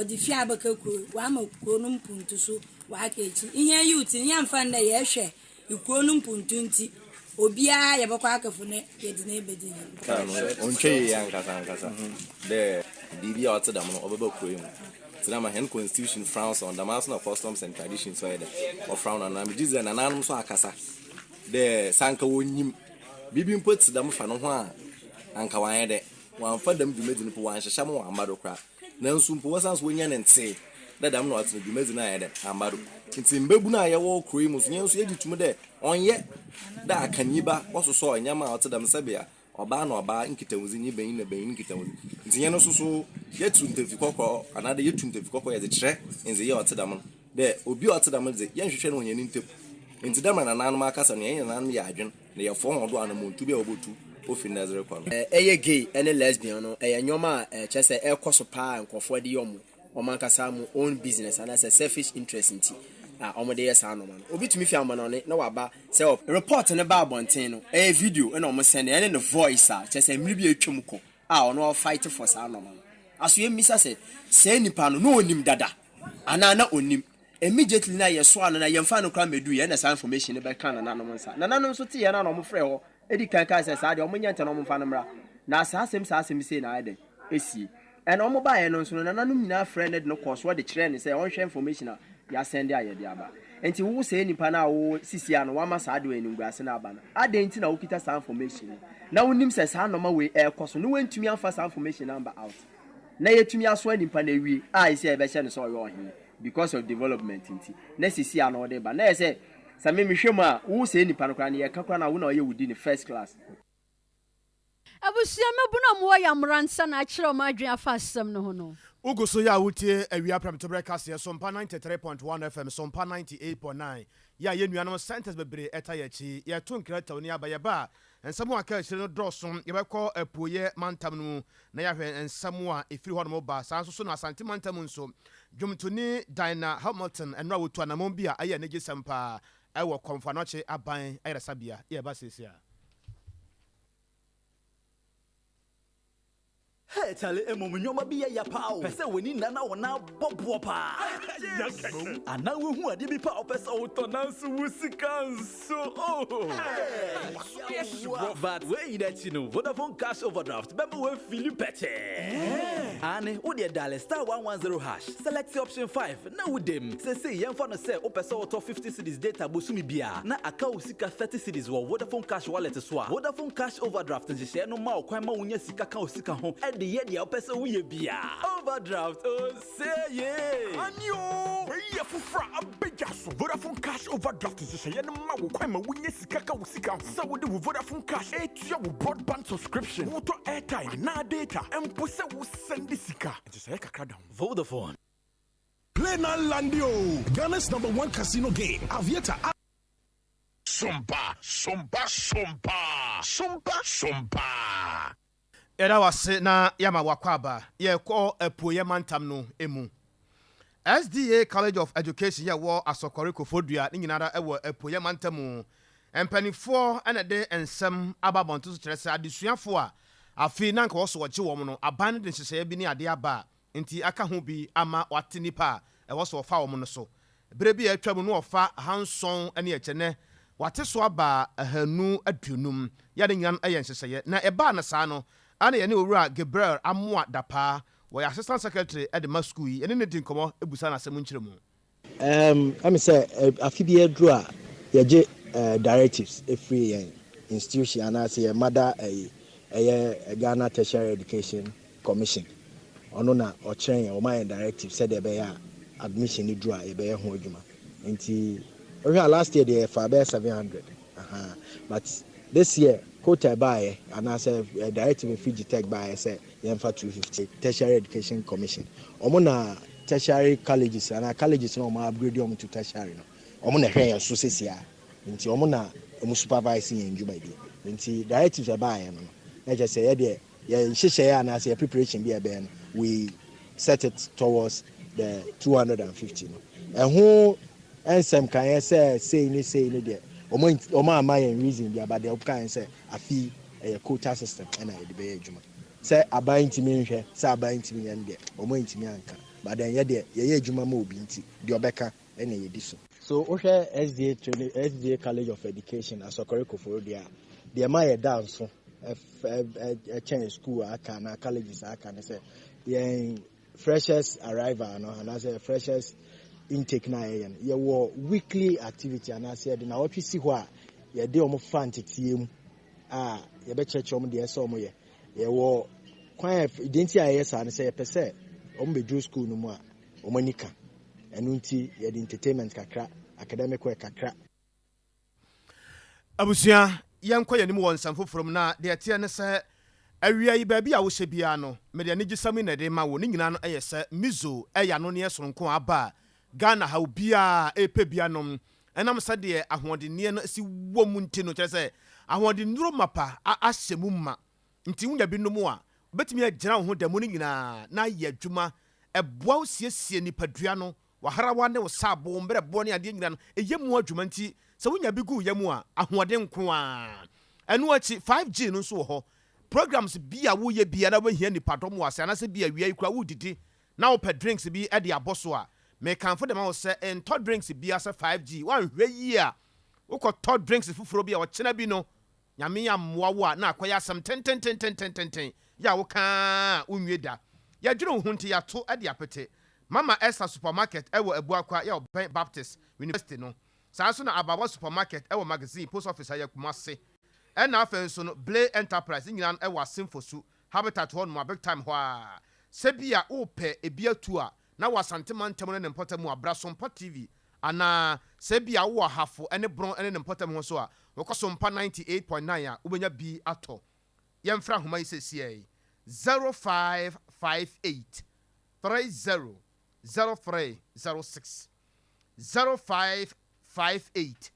[SPEAKER 13] ɔdze fi abɛka kurow yi, ɔama kurow no mpontu so ɔaka ekyir. Hɛn youth no yɛmmfa no dɛ yɛhwɛ Ekurow no mpontu ntsi, obiara yɛbɔkɔ akɛfo na yɛdze no ebedzi hɛn.
[SPEAKER 14] Kaa no, ɔnntwa yie ankasa ankasa dɛ biribi a ɔtse dɛm no ɔbɛba kurow yi mu. Ntsi na ma hɛn constitution frowns on, dɛmara so na customs and traditions so ɔyɛ dɛ ɔfrown on. Na megye dzi dɛ nanaanom so akasa dɛ sɛ anka wonyim biribi mpo tse dɛm fa no ho a, anka wɔannyɛ dɛ wɔammfa dɛm dwumadzi no mpo wɔannhyehyɛ ma wɔammba do koraa. Nanso mpo wɔsan so wonya ne ntsee. Dɛ dɛm na ɔtse no, dwumadzi no annyɛ dɛn, ammba do. Ntsi mbabun a yɛwɔ kurow yi mu so, hɛn so yɛgye to mu dɛ ɔnnyɛ dɛ akanyiba wɔsosɔɔ ndzɛmba a ɔtse dɛm sɛbea ɔbaa na ɔbaa nkitahodzi nye banyin na banyin nkitahodzi. Ntsi hɛn so so yɛtu ntafi kɔkɔɔ anaadɛ yetu ntafi kɔkɔɔ yɛdze kyerɛ ndzeyɛɛ a ɔtse dɛm no dɛ obi a ɔtse dɛm no dze yɛnnhwehwɛ no wɔ hɛn ntamu. Ntsi dɛ mbrɛ nanaanom akasa no, hɛn nananom yɛ adwen na yɛfoa hɔn do anamɔntu bi a wobotu ofi ndɛ dze rokɔ no.
[SPEAKER 15] Ɛyɛ gay ne lesbian no, ɛyɛ nneɛma a kyerɛ sɛ ɛrekɔ so paa a nkurɔfoɔ de yɛ wɔn wɔn ankasa wɔn own business anaasɛ selfish interest nti a wɔde yɛ saa nneɛma no. Obi tumi fi amanɔne na waba sɛ ɔ. Report no ba abɔnten no, ɛyɛ video na wɔn sɛnde ɛne ne voice a kyerɛ sɛ mmere bi a atwam kɔ a ɔno ɔfight for saa nneɛma no. Aso yɛmmisa sɛ, saa nipa no na ɔnim dada anaa na ɔnnim? Immediately na yɛsoaa no na yɛmfaa no koraa mmɛduiɛ ɛna saa information no bɛkaa nananom nsa. Nananom nso teeɛ no a na wɔfrɛɛ hɔ di kan kaa sɛ saa deɛ wɔnyɛ ntɛm na wɔmfa no mmra na saa asɛm saa asɛm sei na ayɛ dɛn asie. Ɛna wɔbaeɛ no nso no nananom nyinaa frɛɛ no de no kɔɔ soɔ de kyerɛɛ no sɛ ɔnhwɛ information a yɛasɛnde a yɛde aba. Nti wo saa nipa no a wo sisi a no wama saa adeɛ wei animguase no aba no adɛn nti na wokita saa information no na wonim sɛ saa nnoɔma wei ɛrekɔ so na woantumi amfa saa information no amba out na yɛatumi asoa nipa no awie a ɛsɛ yɛbɛhyɛ no sɛ ɔyɛ ɔhene because of development nti na sisi a na ɔde ba na yɛ sɛ sɛ me mehwɛ mu a wo sɛ nipa no koraa no yɛka koraa na wo na ɔyɛ wo di no first class.
[SPEAKER 2] Abusua mmabunu a wɔwɔ Yamra nsa na akyerɛ wɔn adwene afa asɛm no ho no.
[SPEAKER 1] Wogu so yɛ a wotie Awia Prɛmtoberɛ Kaseɛ, Sompa 93.1 FM, Sompa 98.9, yɛ a yɛn nuanom centres bebree ta yɛn akyi. Yɛto nkrataw ni aba, yɛba a, nsɛm a aka akyire no dɔɔso. Yɛbɛkɔ Apueeɛ mantam no mu na yɛahwɛ nsɛm a ɛfiri hɔnom ba. Saa nso so na Asante mantam nso, dwomtoni Dinah Hamilton nnora wɔtu anammɔn bi a ɛyɛ anigyesɛm pa ara wɔ Komfo Anokye Aban Ayaresabea. Yɛreba seesei ara.
[SPEAKER 16] Hey chale mmom nnoɔma bi yɛ ya paa o. Pɛ sɛ w'ani nna na wo nan bɔ boɔ paa. Anaa wohu adeɛ bi pɛ a wopɛ sɛ wotɔ nanso wo sika nso oh. But wei nyinaa akyi no Vodafone Cash Overdraft bɛma woafili pɛkyɛɛ. Aane, wo deɛ dial *110# select option 5 na wodam. Seesei yɛmfa no sɛ wopɛ sɛ wotɔ 50 cedis data bosome biara na aka wo sika 30 cedis wɔ Vodafone Cash wallet so a, Vodafone Cash Overdraft nhyehyɛe no ma wo kwan ma wunya sika ka wo sika ho de yɛ deɛ wopɛ sɛ woyɛ biara. Overdraft, ose yee!
[SPEAKER 17] Aane oo, wei yɛ foforɔ a aba dwa so. Vodafone Cash Overdraft nhyehyɛeɛ no ma wo kwan ma wunya sika ka wo sika ho sɛ wode wo Vodafone Cash retua wo broadband subscription, wotɔ airtime anaa data, mpo sɛ wosɛnde sika. Nhyehyɛeɛ kakra da ho.
[SPEAKER 16] Vodafone.
[SPEAKER 18] Play na landi o! Ghana's number one casino game, Aviator.
[SPEAKER 19] Sompa, sompa, sompa, sompa, sompa.
[SPEAKER 1] Yɛda wo ase na yɛama w'akwaaba. Yɛrekɔ Apueeɛ Mantam no mu. SDA College of Education yɛ ɛwɔ Asɔkɔre Koforidua ne nyinaa ara wɔ Apueeɛ Mantam mu. Mpanimfoɔ na ɛde nsɛm aba abɔnten so kyerɛ sɛ adesuafoɔ a afei na anka wɔso wɔgye wɔn no, aban no de nhyehyɛeɛ bi ne adeɛ aba a Enti aka ho bi ama wɔate nnipa a ɛwɔ sɛ wɔfa wɔn no so. Bere bi a atwam no, na wɔfa ahanson ne akyire. Nnɛ, wɔate so aba 250. Yɛ a ne nyinaa no yɛ nhyehyɛeɛ. Na ɛbaa no saa no, na yɛne Owura Gabriel Amoah Dapaah, ɔyɛ Assistant Secretary de ma sukuu yi, yɛne no di nkɔmmɔ bisa no asɛm nkyerɛmu.
[SPEAKER 20] Erm ɛmi sɛ afe bi aduru a yɛgye directives firi yɛn institution anaasɛ yɛn mother ɛyi ɛyɛ Ghana Tertiary Education Commission ɔno na ɔkyerɛ yɛn ɔma yɛn directives sɛdeɛ ɛbɛyɛ a admission no duru a yɛbɛyɛ ho adwuma nti wohwɛ a last year deɛ yɛfaa bɛyɛ 700 ahaa but this year quota ɛbaeɛ anaasɛ directive ɛfiri GTEC baeɛ sɛ yɛmfa 250 Tertiary Education Commission wɔn na tertiary colleges anaa colleges na wɔn upgrade wɔn to tertiary no wɔn na ɛhwɛ yɛn so seesei ara nti wɔn na wɔn supervise yɛn dwumadie nti directives ɛbaeɛ no no na kyerɛ sɛ yɛdeɛ yɛn nhyehyɛeɛ anaasɛ yɛ preparation bi a ɛbɛyɛ no we set it towards the 250 no ɛho nsɛm kaeɛ sɛ sei ne sei ne deɛ wɔn wɔn amma yɛn reason bi aba deɛ wɔkaeɛ sɛ afe yi ɛyɛ quota system ɛna yɛde bɛyɛ adwuma sɛ aban ntumi nhwɛ sɛ aban ntumi nyɛ no deɛ wɔn antumi anka but then yɛ deɛ yɛyɛ adwuma ma obi nti deɛ ɔbɛka ɛna yɛdi so. So wohwɛ SDA training SDA College of Education Asɔkɔre Koforidua a deɛ ɛma yɛda nso ɛkyɛn school a aka anaa colleges a aka ne sɛ yɛn freshers arrival no anaasɛ freshers intake no a yɛyɛ no yɛwɔ weekly activity anaasɛ yɛde nawɔtwe si hɔ a yɛde wɔn fa nteteɛ mu a yɛbɛkyerɛkyerɛ wɔn deɛ ɛsɛ wɔn yɛ yɛwɔ kwan a deɛ nti a yɛyɛ saa no sɛ yɛpɛ sɛ wɔn bɛduru school no mu a wɔn ani ka. Ɛno nti yɛde entertainment kakra, academic work kakra.
[SPEAKER 1] Abusua, yɛnkɔ yɛn anim wɔ nsɛm foforɔ mu, na deɛ ɛteɛ ne sɛ, awia yi baabi a wohyɛ biara no, mede anigyesɛm yi na ɛde rema wo, ne nyinaa no yɛ sɛ Mizo yɛ anonneɛ sononko a aba a Ghana ha obiara repɛ bi anom, ɛnam sɛdeɛ ahoɔdenneɛ no si wɔ mu nti no, kyerɛ sɛ ahoɔdennuro mapa ahyɛ mu ma, nti wonya bi nom a, wobɛtumi agyina wo ho da mu no nyinaa na ayɛ adwuma, ɛboa wo siesie nipadua no W'ahrawa ne wo saabo, wo mmerɛboɔ ne adeɛ nyinaa no, ɛyɛ mu adwuma nti sɛ wonya bi gu wo yam a, ahoɔden nko ara. Ɛno akyi, 5G no nso wɔ hɔ. Programs bi a woyɛ biara na wobɛhia nnipadɔm wɔ ase anaasɛ bi a awia yi koraa woredidi na wopɛ drinks bi de abɔ so a, mekamfo de ma wo sɛ ntɔ drinks biara sɛ 5G. Woanhwɛ yie a, wokɔtɔ drinks foforɔ bi a ɔkyena bi no, Nyame ammoa wo a na akɔyɛ asɛm tentententententen yɛ a woka ara a wonwie da. Yɛdwene wo ho nti yɛato de apete. Mama Esther Supermarket wɔ Abuakwa yɛ ɔbɛn Baptist University no. Saa nso na Abawa Supermarket wɔ Magazine Post Office a ɛyɛ Kumasi. Ɛna afei nso no Blay Enterprise ne nyinaa no wɔ Asemfosu Habitat hɔ nom a Big Time hɔ ara. Sɛ bi a wopɛ ebi atu a na wɔ Asante mantam ne ne mpɔtam a bra Sompa TV Anaa sɛ ebia wowɔ Ahafo ne Bron ne ne mpɔtam ho nso a, wokɔ Sompa 98.9 a, wobɛnya bi atɔ. Yɛmfrɛ ahoma yi seesei, 0558 30 0306. 0558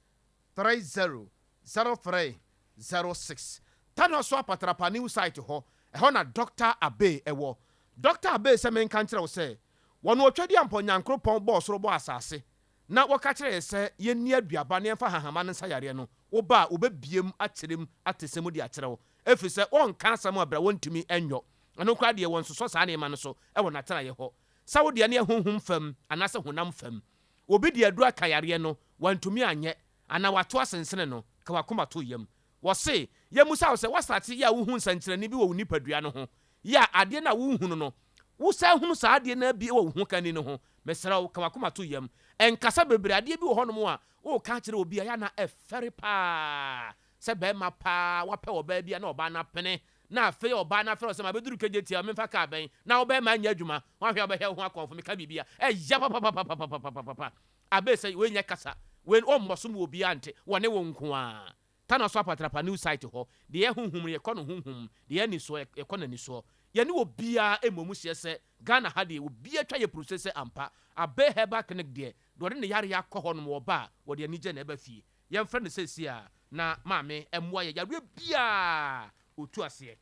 [SPEAKER 1] 30 0306. Tanɔ so Apatrapa New Site hɔ, ɛhɔ na Dɔkta Abey wɔ. Dɔkta Abey sɛ menka nkyerɛ wo sɛ, Wɔn Otwadiampɔ Nyankoropɔn bɔɔ soro bɔɔ asase, na wɔka kyerɛɛ yɛn sɛ yɛnni aduaba na yɛmfa hahama no nsa yareɛ no, woba a, wɔbɛbue mu akyerɛ mu atesɛ mu de akyerɛ wo, ɛfiri sɛ wɔnka asɛm a berɛ a wɔntumi nyɔ. Ɛno koraa deɛ, wɔnsosɔ saa nneɛma no so wɔ n'atenaeɛ hɔ. Sɛ wo deɛ no yɛ honhom fam anaasɛ honam fam. Obi de aduro aka yareɛ no, wantumi anyɛ, anaa wato asensene no, ka w'akoma to yam. Wɔse, yɛmmisa wo sɛ, woasate yɛ a wohu nsɛnkyerɛnne bi wɔ wo nipadua no ho Yɛ a adeɛ no a worehunu no, wosan hunu saa adeɛ no ara bi wɔ wo hokani no ho. Mesrɛ wo, ka w'akoma to yam. Nkasa bebree. Adeɛ bi wɔ hɔnom a woreka akyerɛ obi a, ɛyɛ a na ɛfɛre pa ara sɛ barima pa ara wapɛ ɔbaa bi a na ɔbaa no apene, na afei ɔbaa no afrɛ wo sɛ mabɛduru Kejetia, memfa kaa bɛn, na wo barima nyɛ adwuma, woanhwɛ a wobɛhwɛ wo ho akɔmfo, meka biribi a, ɛya papapapapapapapa. Abe sɛ wei nyɛ kasa, wei ɔmmɔ so ma obiara nte, wɔne wo nko ara. Tana so apatrapa new site hɔ, deɛ ɛyɛ honhom no yɛkɔ no honhom, deɛ ɛyɛ anisoɔ yɛkɔ no anisoɔ. Yɛne obiara mmɔ mu hyeɛ sɛ Ghana ha deɛ obiara twa yɛ prose sɛ ampa. Abbey Herbal Clinic deɛ, deɛ ɔde ne yareɛ akɔ hɔ nom ɔba a, wɔde anigyeɛ na ɛba fie. Yɛmfrɛ no seesei ara na maame mmoa yɛ yareɛ biara ɔtu aseɛ.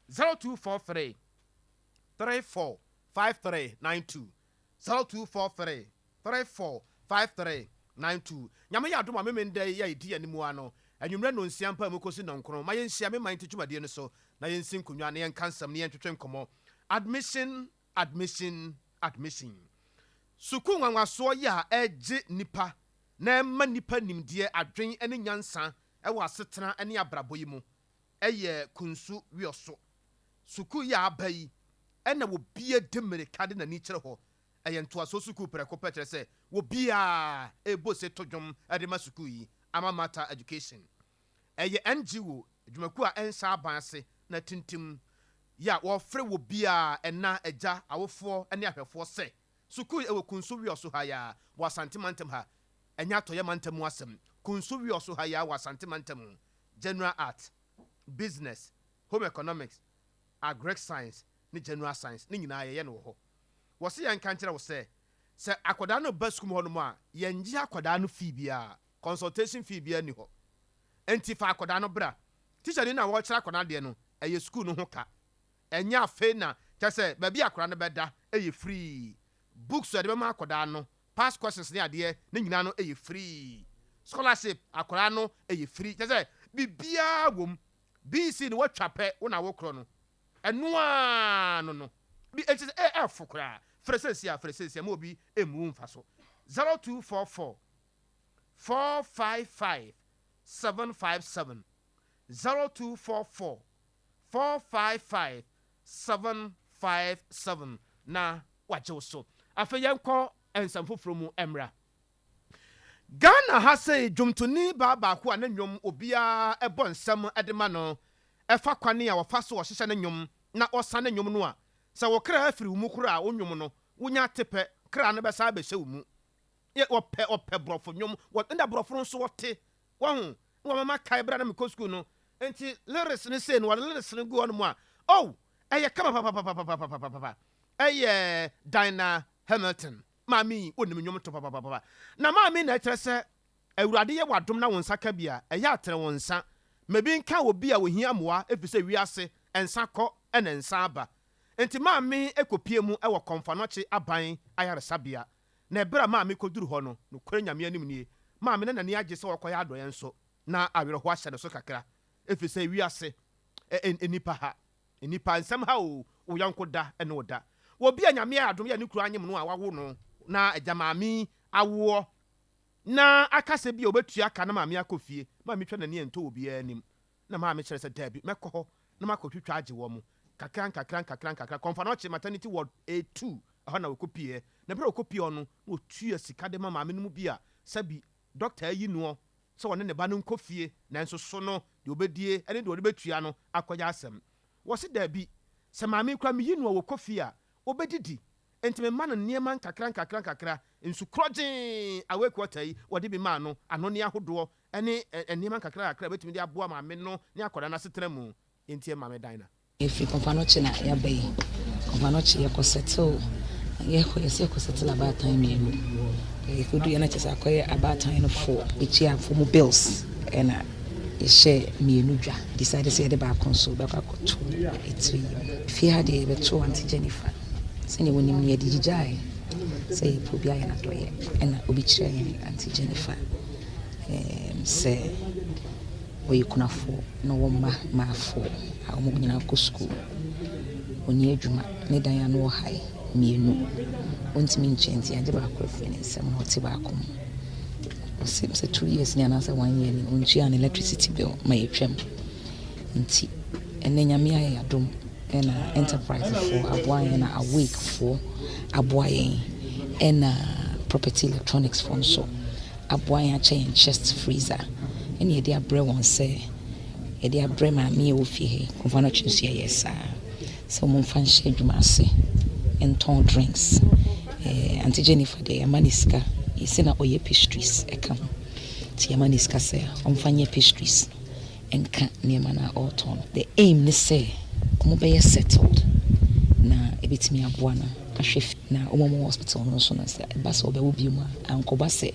[SPEAKER 1] 0243 34 5392 0243 34 53 92 Nyame yɛ adom a Memenda yi a ɛdi anim ara no, anwummerɛ nnɔnsia mpaa mu kɔsi nnɔnkron, ma yɛnhyia me man ti dwumadie no so na yɛnsi nkonnwa na yɛnka nsɛm na yɛntwetwe nkɔmmɔ. Admission, admission, admission. Sukuu nwanwasoɔ yi a ɛgye nnipa na ɛma nnipa nimdeɛ, adwen ne nyansa wɔ asetena ne abrabɔ yi mu yɛ Kunsu Wiɔso. Sukuu yi a aba yi na obiara di mmirika de n'ani kyerɛ hɔ Ɛyɛ ntoasoɔ sukuu prɛko pɛ, kyerɛ sɛ obiara rebɔ ose to dwom de ma sukuu yi, Alma Mater Education. Ɛyɛ NGO, adwumakuo a ɛnhyɛ aban ase na atintim yɛ a wɔfrɛ obiara, ɛna, agya, awofoɔ ne ahwɛfoɔ sɛ sukuu yi ɛwɔ Kunsu Wiɔso ha yi ara wɔ Asante mantam ha, ɛnyɛ Atɔeɛ mantam mu asɛm, Kunsu Wiɔso ha yi ara wɔ Asante mantam mu, General Art, Business, Home Economics, Agric Science ne General Science ne nyinaa yɛyɛ no wɔ hɔ. Wɔse yɛnka nkyerɛ wo sɛ, sɛ akwadaa no ba sukuu mu hɔnom a, yɛnnye akwadaa no fee biara, consultation fee biara nni hɔ. Enti fa akwadaa no bra. Tikyani no a ɔrekyerɛ akwadaa no adeɛ no, ɛyɛ sukuu no ho ka. Ɛnyɛ afei na, kyerɛ sɛ, baabi a akwadaa no bɛda yɛ free. Books a yɛde bɛma akwadaa no, past questions ne adeɛ, ne nyinaa no yɛ free. Scholarship, akwadaa no yɛ free. Kyerɛ sɛ, biribiara wɔ mu. BC no woatwa pɛ, wo na wokorɔ no. Ɛno ara no no. Bi enti sɛ ɛ ɛfo koraa. Frɛ seesia frɛ seesia ma obi mmu wo mfa so. 0244 455 757 0244 455 757 na wagye wo so. Afei yɛnkɔ nsɛm foforɔ mu mmra. Ghana ha sei dwomtoni baa baako a ne nnwom obiara bɔ nsam de ma no ɛfa kwane a ɔfa so ɔhyehyɛ ne nnwom na ɔsa ne nnwom no a, sɛ wo kra firi wo mu koraa a wo nnwom no wonya te pɛ kra no bɛsan abɛhyɛ wo mu. Yɛ wɔpɛ wɔpɛ borɔfo nnwom wɔ ɛna borɔfo no nso wɔte wahu na wɔma makae berɛ a na mekɔ sukuu no nti lyrics no sei no wɔde lyrics no gu hɔ nom a oh ɛyɛ kama papapapapapapapa ɛyɛ Dinah Hamilton maame yi ɔnim nnwom to papapapa na maame yi na ɛkyerɛ sɛ Awurade yɛ w'adom na wo nsa ka bi a ɛyɛ a tene wo nsa ma bi nka obi a ohia mmoa efisɛ wiase nsa kɔ na nsa aba nti maame kɔpie mu wɔ Kɔmfoanɔkye aban ayaresabea Na ɛberɛ a maame kɔduru hɔ no, nokorɛ Nyame anim nie, maame na n'ani agye sɛ ɔrekɔyɛ adɔeɛ nso na awerɛhoɔ ahyɛ ne so kakra, ɛfiri sɛ wiase, ɛ, ɛ, nnipa ha, nnipa nsɛm ha oo, wo yɔnko da ne wo da. Wɔ bi a Nyame ayɛ adom yɛ ne kunu anyem no a wawo no, na agya maame yi awoɔ, na aka sɛ bi a ɔbɛtua ka na maame akɔ fie, maame twa n'ani ɛntɔ obiara anim. Na maame kyerɛ sɛ, Dabi, mɛkɔ hɔ na makɔtwitwa agye wɔn, kakra nkakra nkakra nkakra. Kɔmfanoɔkye Maternity Ward A2, ɛhɔ na wɔkɔpieɛ. Na berɛ a wɔkɔpie hɔ no, na wɔtua sika de ma maame no mu bi a sɛbi dɔkta ayi noɔ sɛ ɔne ne ba no nkɔ fie, nanso so no deɛ ɔbɛdie ne deɛ ɔde bɛtua no akɔyɛ asɛm. Wɔse dabi, sɛ maame yi koraa meyi no a wɔkɔ fie a, ɔbɛdidi. Enti mema no nneɛma nkakra nkakra nkakra, nsu korɔgyee, awake water yi, wɔde bi maa no, anonneɛ ahodoɔ, ne nneɛma nkakrankakra a ɛbɛtumi de aboa maame no ne akwadaa no asetena mu. Yɛntie Maame Dinah.
[SPEAKER 21] Yɛfiri Komfanoche na yɛaba yi. Komfanoche yɛkɔ settle yɛkɔ yɛsɛ yɛkɔ settle abaatan mmienu. Yɛkɔdu yɛ na kyerɛ sɛ akɔyɛ abaatan no fo yɛtua fo mu bills ɛna yɛhyɛ mmienu dwa. Decide sɛ yɛde baako nso bɛkɔ akɔto etire yi mu. Fie ha deɛ yɛbɛto Auntie Jennifer. Sɛnea wonim no yɛde gyigyae sɛ yɛpɛ obi ayɛ n'adɔyɛ ɛna obi kyerɛ yɛn Auntie Jennifer. Sɛ ɔyɛ kunafoɔ na ɔwɔ mma mmaafoɔ a wɔn nyinaa kɔ sukuu. Ɔnni adwuma, ne dan ano wɔ hae mmienu. Ɔntumi nkyɛ nti yɛagye baako afiri ne nsam na ɔte baako mu. Ɔse sɛ 2 years ni anaasɛ one year ni ɔntua ne electricity bill ma yɛtwam. Nti ɛnɛ Nyame ayɛ yɛadom ɛna enterprise foɔ aboa yɛn na awake foɔ aboa yɛn ɛna property electronics foɔ nso aboa yɛn akyɛ yɛn chest freezer ɛna yɛde abrɛ wɔn sɛ yɛde abrɛ maame a ɛwɔ fie ha yi. Kɔmfa no akyi nso yɛyɛ saa sɛ wɔn mfa nhyɛ adwuma ase ntɔn drinks. Auntie Jennifer deɛ yɛama ne sika yɛsi na ɔyɛ pastries ɛka ho nti yɛama ne sika sɛ ɔmfa nyɛ pastries nka nneɛma no a ɔretɔn no. The aim ne sɛ wɔn bɛyɛ settled na ebɛtumi aboa no ahwɛ fi na wɔn a wɔwɔ hospital no nso no sɛ ɛba sɛ ɔbɛwo bio mu a ankɔba sɛ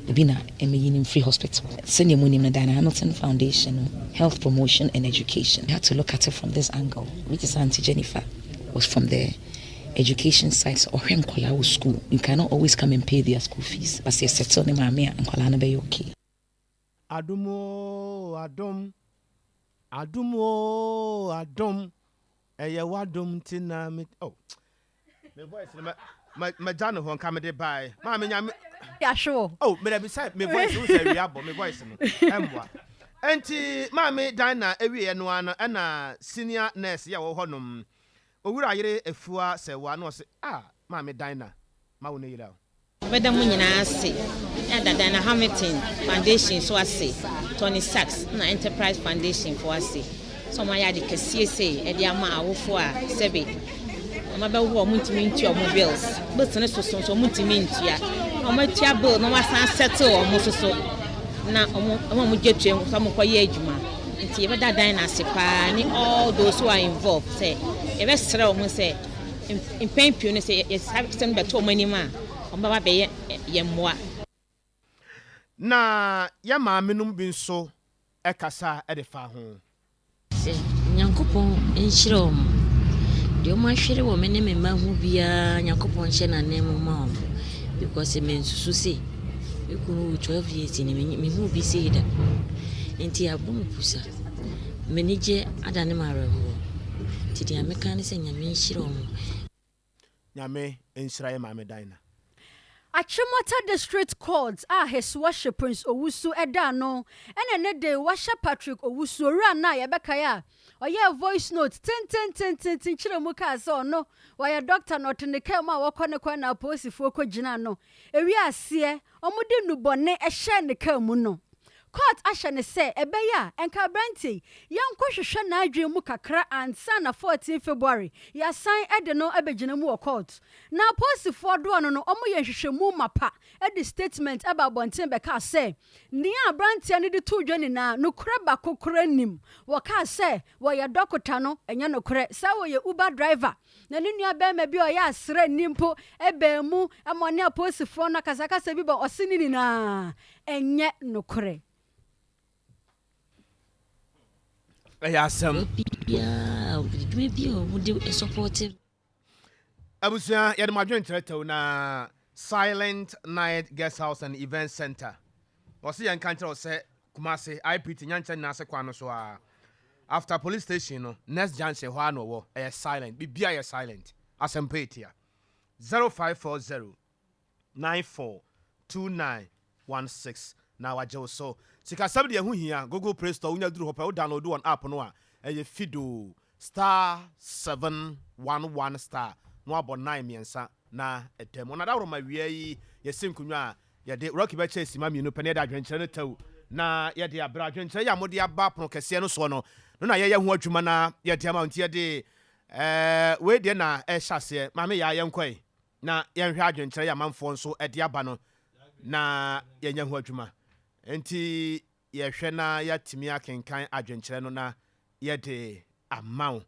[SPEAKER 21] obi na ɛmɛyi no mfiri hospital. Sɛnea mu nim no, Diana Hamilton Foundation no, health promotion and education. We had to look at it from this angle, which is Auntie Jennifer was from the education side sɛ ɔhwɛ nkɔlaa wɔ school. You cannot always come and pay their school fees, but sɛ yɛsettle ne maame a nkɔlaa no bɛyɛ okay.
[SPEAKER 1] Adom oo adom, adom oo adom, ɛyɛ w'adom nti na me oh me voice no ma ma gya no hɔ nka me de bae maame nyame.
[SPEAKER 2] Yɛahwe wo.
[SPEAKER 1] Oh me dabi sɛ me voice wo sɛ awia bɔ me voice no ɛmmoa ɛnti maame Dinah awieɛ no ara no ɛna senior nurse yɛ wɔ hɔ nom owura yere Afua Sɛwa na ɔse ah maame Dinah ma wo ne yere o.
[SPEAKER 22] Meda mo nyinaa ase. Yɛada Diana Hamilton Foundation nso ase, Tony Sachs na Enterprise Foundation foɔ ase sɛ wɔayɛ ade kɛseɛ sei de ama awofoɔ a sɛbe wɔn abɛwo a wɔntumi ntua wɔn bills. Bills no soso nso wɔntumi ntua. Na wɔatua bill na wɔasan settle wɔn nso so na wɔn wɔn a wɔgye tua nso wɔkɔyɛ adwuma. Nti yɛbɛda Diana ase paa ne all those who are involved sɛ yɛbɛsrɛ wɔn sɛ mpɛn pii no sɛ yɛsa asɛm bɛto wɔn anim a wɔbɛba bɛyɛ yɛn mmoa.
[SPEAKER 1] Na yɛn maamenom bi nso kasa de fa ho.
[SPEAKER 23] Sɛ Nyankopɔn nhyira wɔn. Deɛ wɔn ahwere wɔ me ne me mma ho biara, Nyankopɔn nhyɛ n'anan ma wɔn. Because mensusu se me kunu wu 12 years ni mehu bi sei da. Nti abɔ me pusa. M'ani gye adane me awerɛhoɔ. Nti deɛ meka ne sɛ Nyame nhyira wɔn.
[SPEAKER 1] Nyame nhyira yɛ maame Dinah.
[SPEAKER 2] Achimota District Court a His Worship Prince Owusu ɛda ano ɛna ne de wahyɛ Patrick Owusu owura no a yɛbɛkae a ɔyɛɛ voice note tententententen kyerɛ mu kaa sɛ ɔno wɔyɛ doctor na ɔte ne kaa mu a wɔkɔ ne kwan na apolisifoɔ kɔgyina no. Ewi aseɛ wɔde nnubɔne ɛhyɛɛ ne kaa mu no. Court ahyɛ no sɛ ɛbɛyɛ a nka aberanteɛ yi yɛnkɔhwehwɛ n'adwene mu kakra ansa na 14 February yɛasan de no abɛgyina mu wɔ court. Na apolisifoɔ doɔ no no wɔyɛ nhwehwɛmu mapa de statement ba abɔnten bɛkaa sɛ nea aberanteɛ no de too dwa nyinaa nokorɛ baako koraa nnim. Wɔkaa sɛ wɔyɛ dɔkota no ɛnyɛ nokorɛ, sɛ wɔyɛ Uber driver na ne nua barima bi a ɔyɛ asraani mpo baa mu ma ɔne apolisifoɔ no akasakasa bi ba ɔse ne nyinaa ɛnyɛ nokorɛ.
[SPEAKER 1] Ɛyɛ asɛm.
[SPEAKER 23] Biara adwuma bi a wɔde sɔpɔte.
[SPEAKER 1] Abusua yɛde mo adwene kyerɛ tɛw na Silent Night Guest House and Event Center. Wɔse yɛn nka nkyerɛ wo sɛ Kumasi IPT Nyankyɛ Nnaase kwan no so ara after police station no next junction hɔ ara na ɔwɔ. Ɛyɛ silent, biribiara yɛ silent. Asɛmpa etia. 0540 942916 na wagye wo so. Sikasɛm deɛ ɛho hia, Google Play Store wonya duru hɔ pɛ wo download wɔn app no a ɛyɛ fidoo star 711 star na wabɔ nine mmiɛnsa na ɛda mu. Ɔnadaworoma awia yi yɛsi nkonnwa a yɛde Rocky bɛkyɛ simma mmienu pɛ na yɛde adwenkyerɛ no tɛw na yɛde abrɛ. Adwenkyerɛ yi a mode aba pono kɛseɛ no soɔ no no na yɛyɛ ho adwuma na yɛde ama wo nti yɛde ɛɛ wei deɛ na ɛhyɛ aseɛ. Maame Yaa yɛnkɔ ɛ na yɛnhwɛ adwenkyerɛ yi amanfoɔ nso de aba no na yɛnyɛ ho adwuma. Nti yɛhwɛ na yɛatumi akenkan adwenkyerɛ no na yɛde ama wo.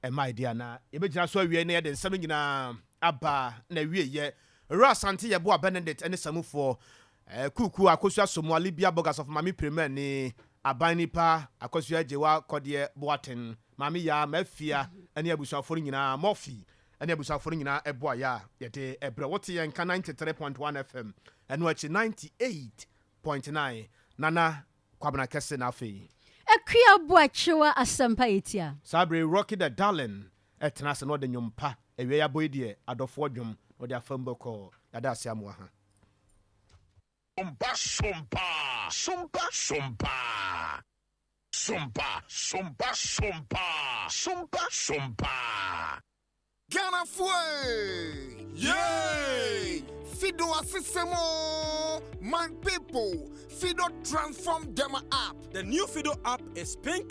[SPEAKER 1] Ɛma ɛdi a na yɛbɛgyina so awie na yɛde nsɛm no nyinaa aba na awieɛ. Owura Asante Yeboah Benedict ne Samufoɔ Kuku Akosua Somoa Libya Bogas of Maame Piremani Aban Nipa Akosua Agyewa Kɔdeɛ Boateng Maame Yaa Mafia ne abusuafoɔ no nyinaa Murphy ne abusuafoɔ no nyinaa ɛboa yɛ a yɛde ɛbrɛ wote yɛn nka 93.1 FM ɛno akyi 98.9 Nana Kwabena Kɛse na afei.
[SPEAKER 2] Akua Boakyewa Asɛmpa Etia.
[SPEAKER 1] Saa bere yi Rocky the Darling tena ase na ɔde nnwom pa, awia yi abɔ yi deɛ adɔfoɔ dwom na ɔde afa mu bɔkɔɔ. Yɛada ase amoa ha.
[SPEAKER 19] Sompa sompa sompa sompa sompa sompa sompa sompa sompa.
[SPEAKER 3] Ghanafoɔ yay! Fido asesem o! My people, Fido transform them app.
[SPEAKER 4] The new Fido app is pink.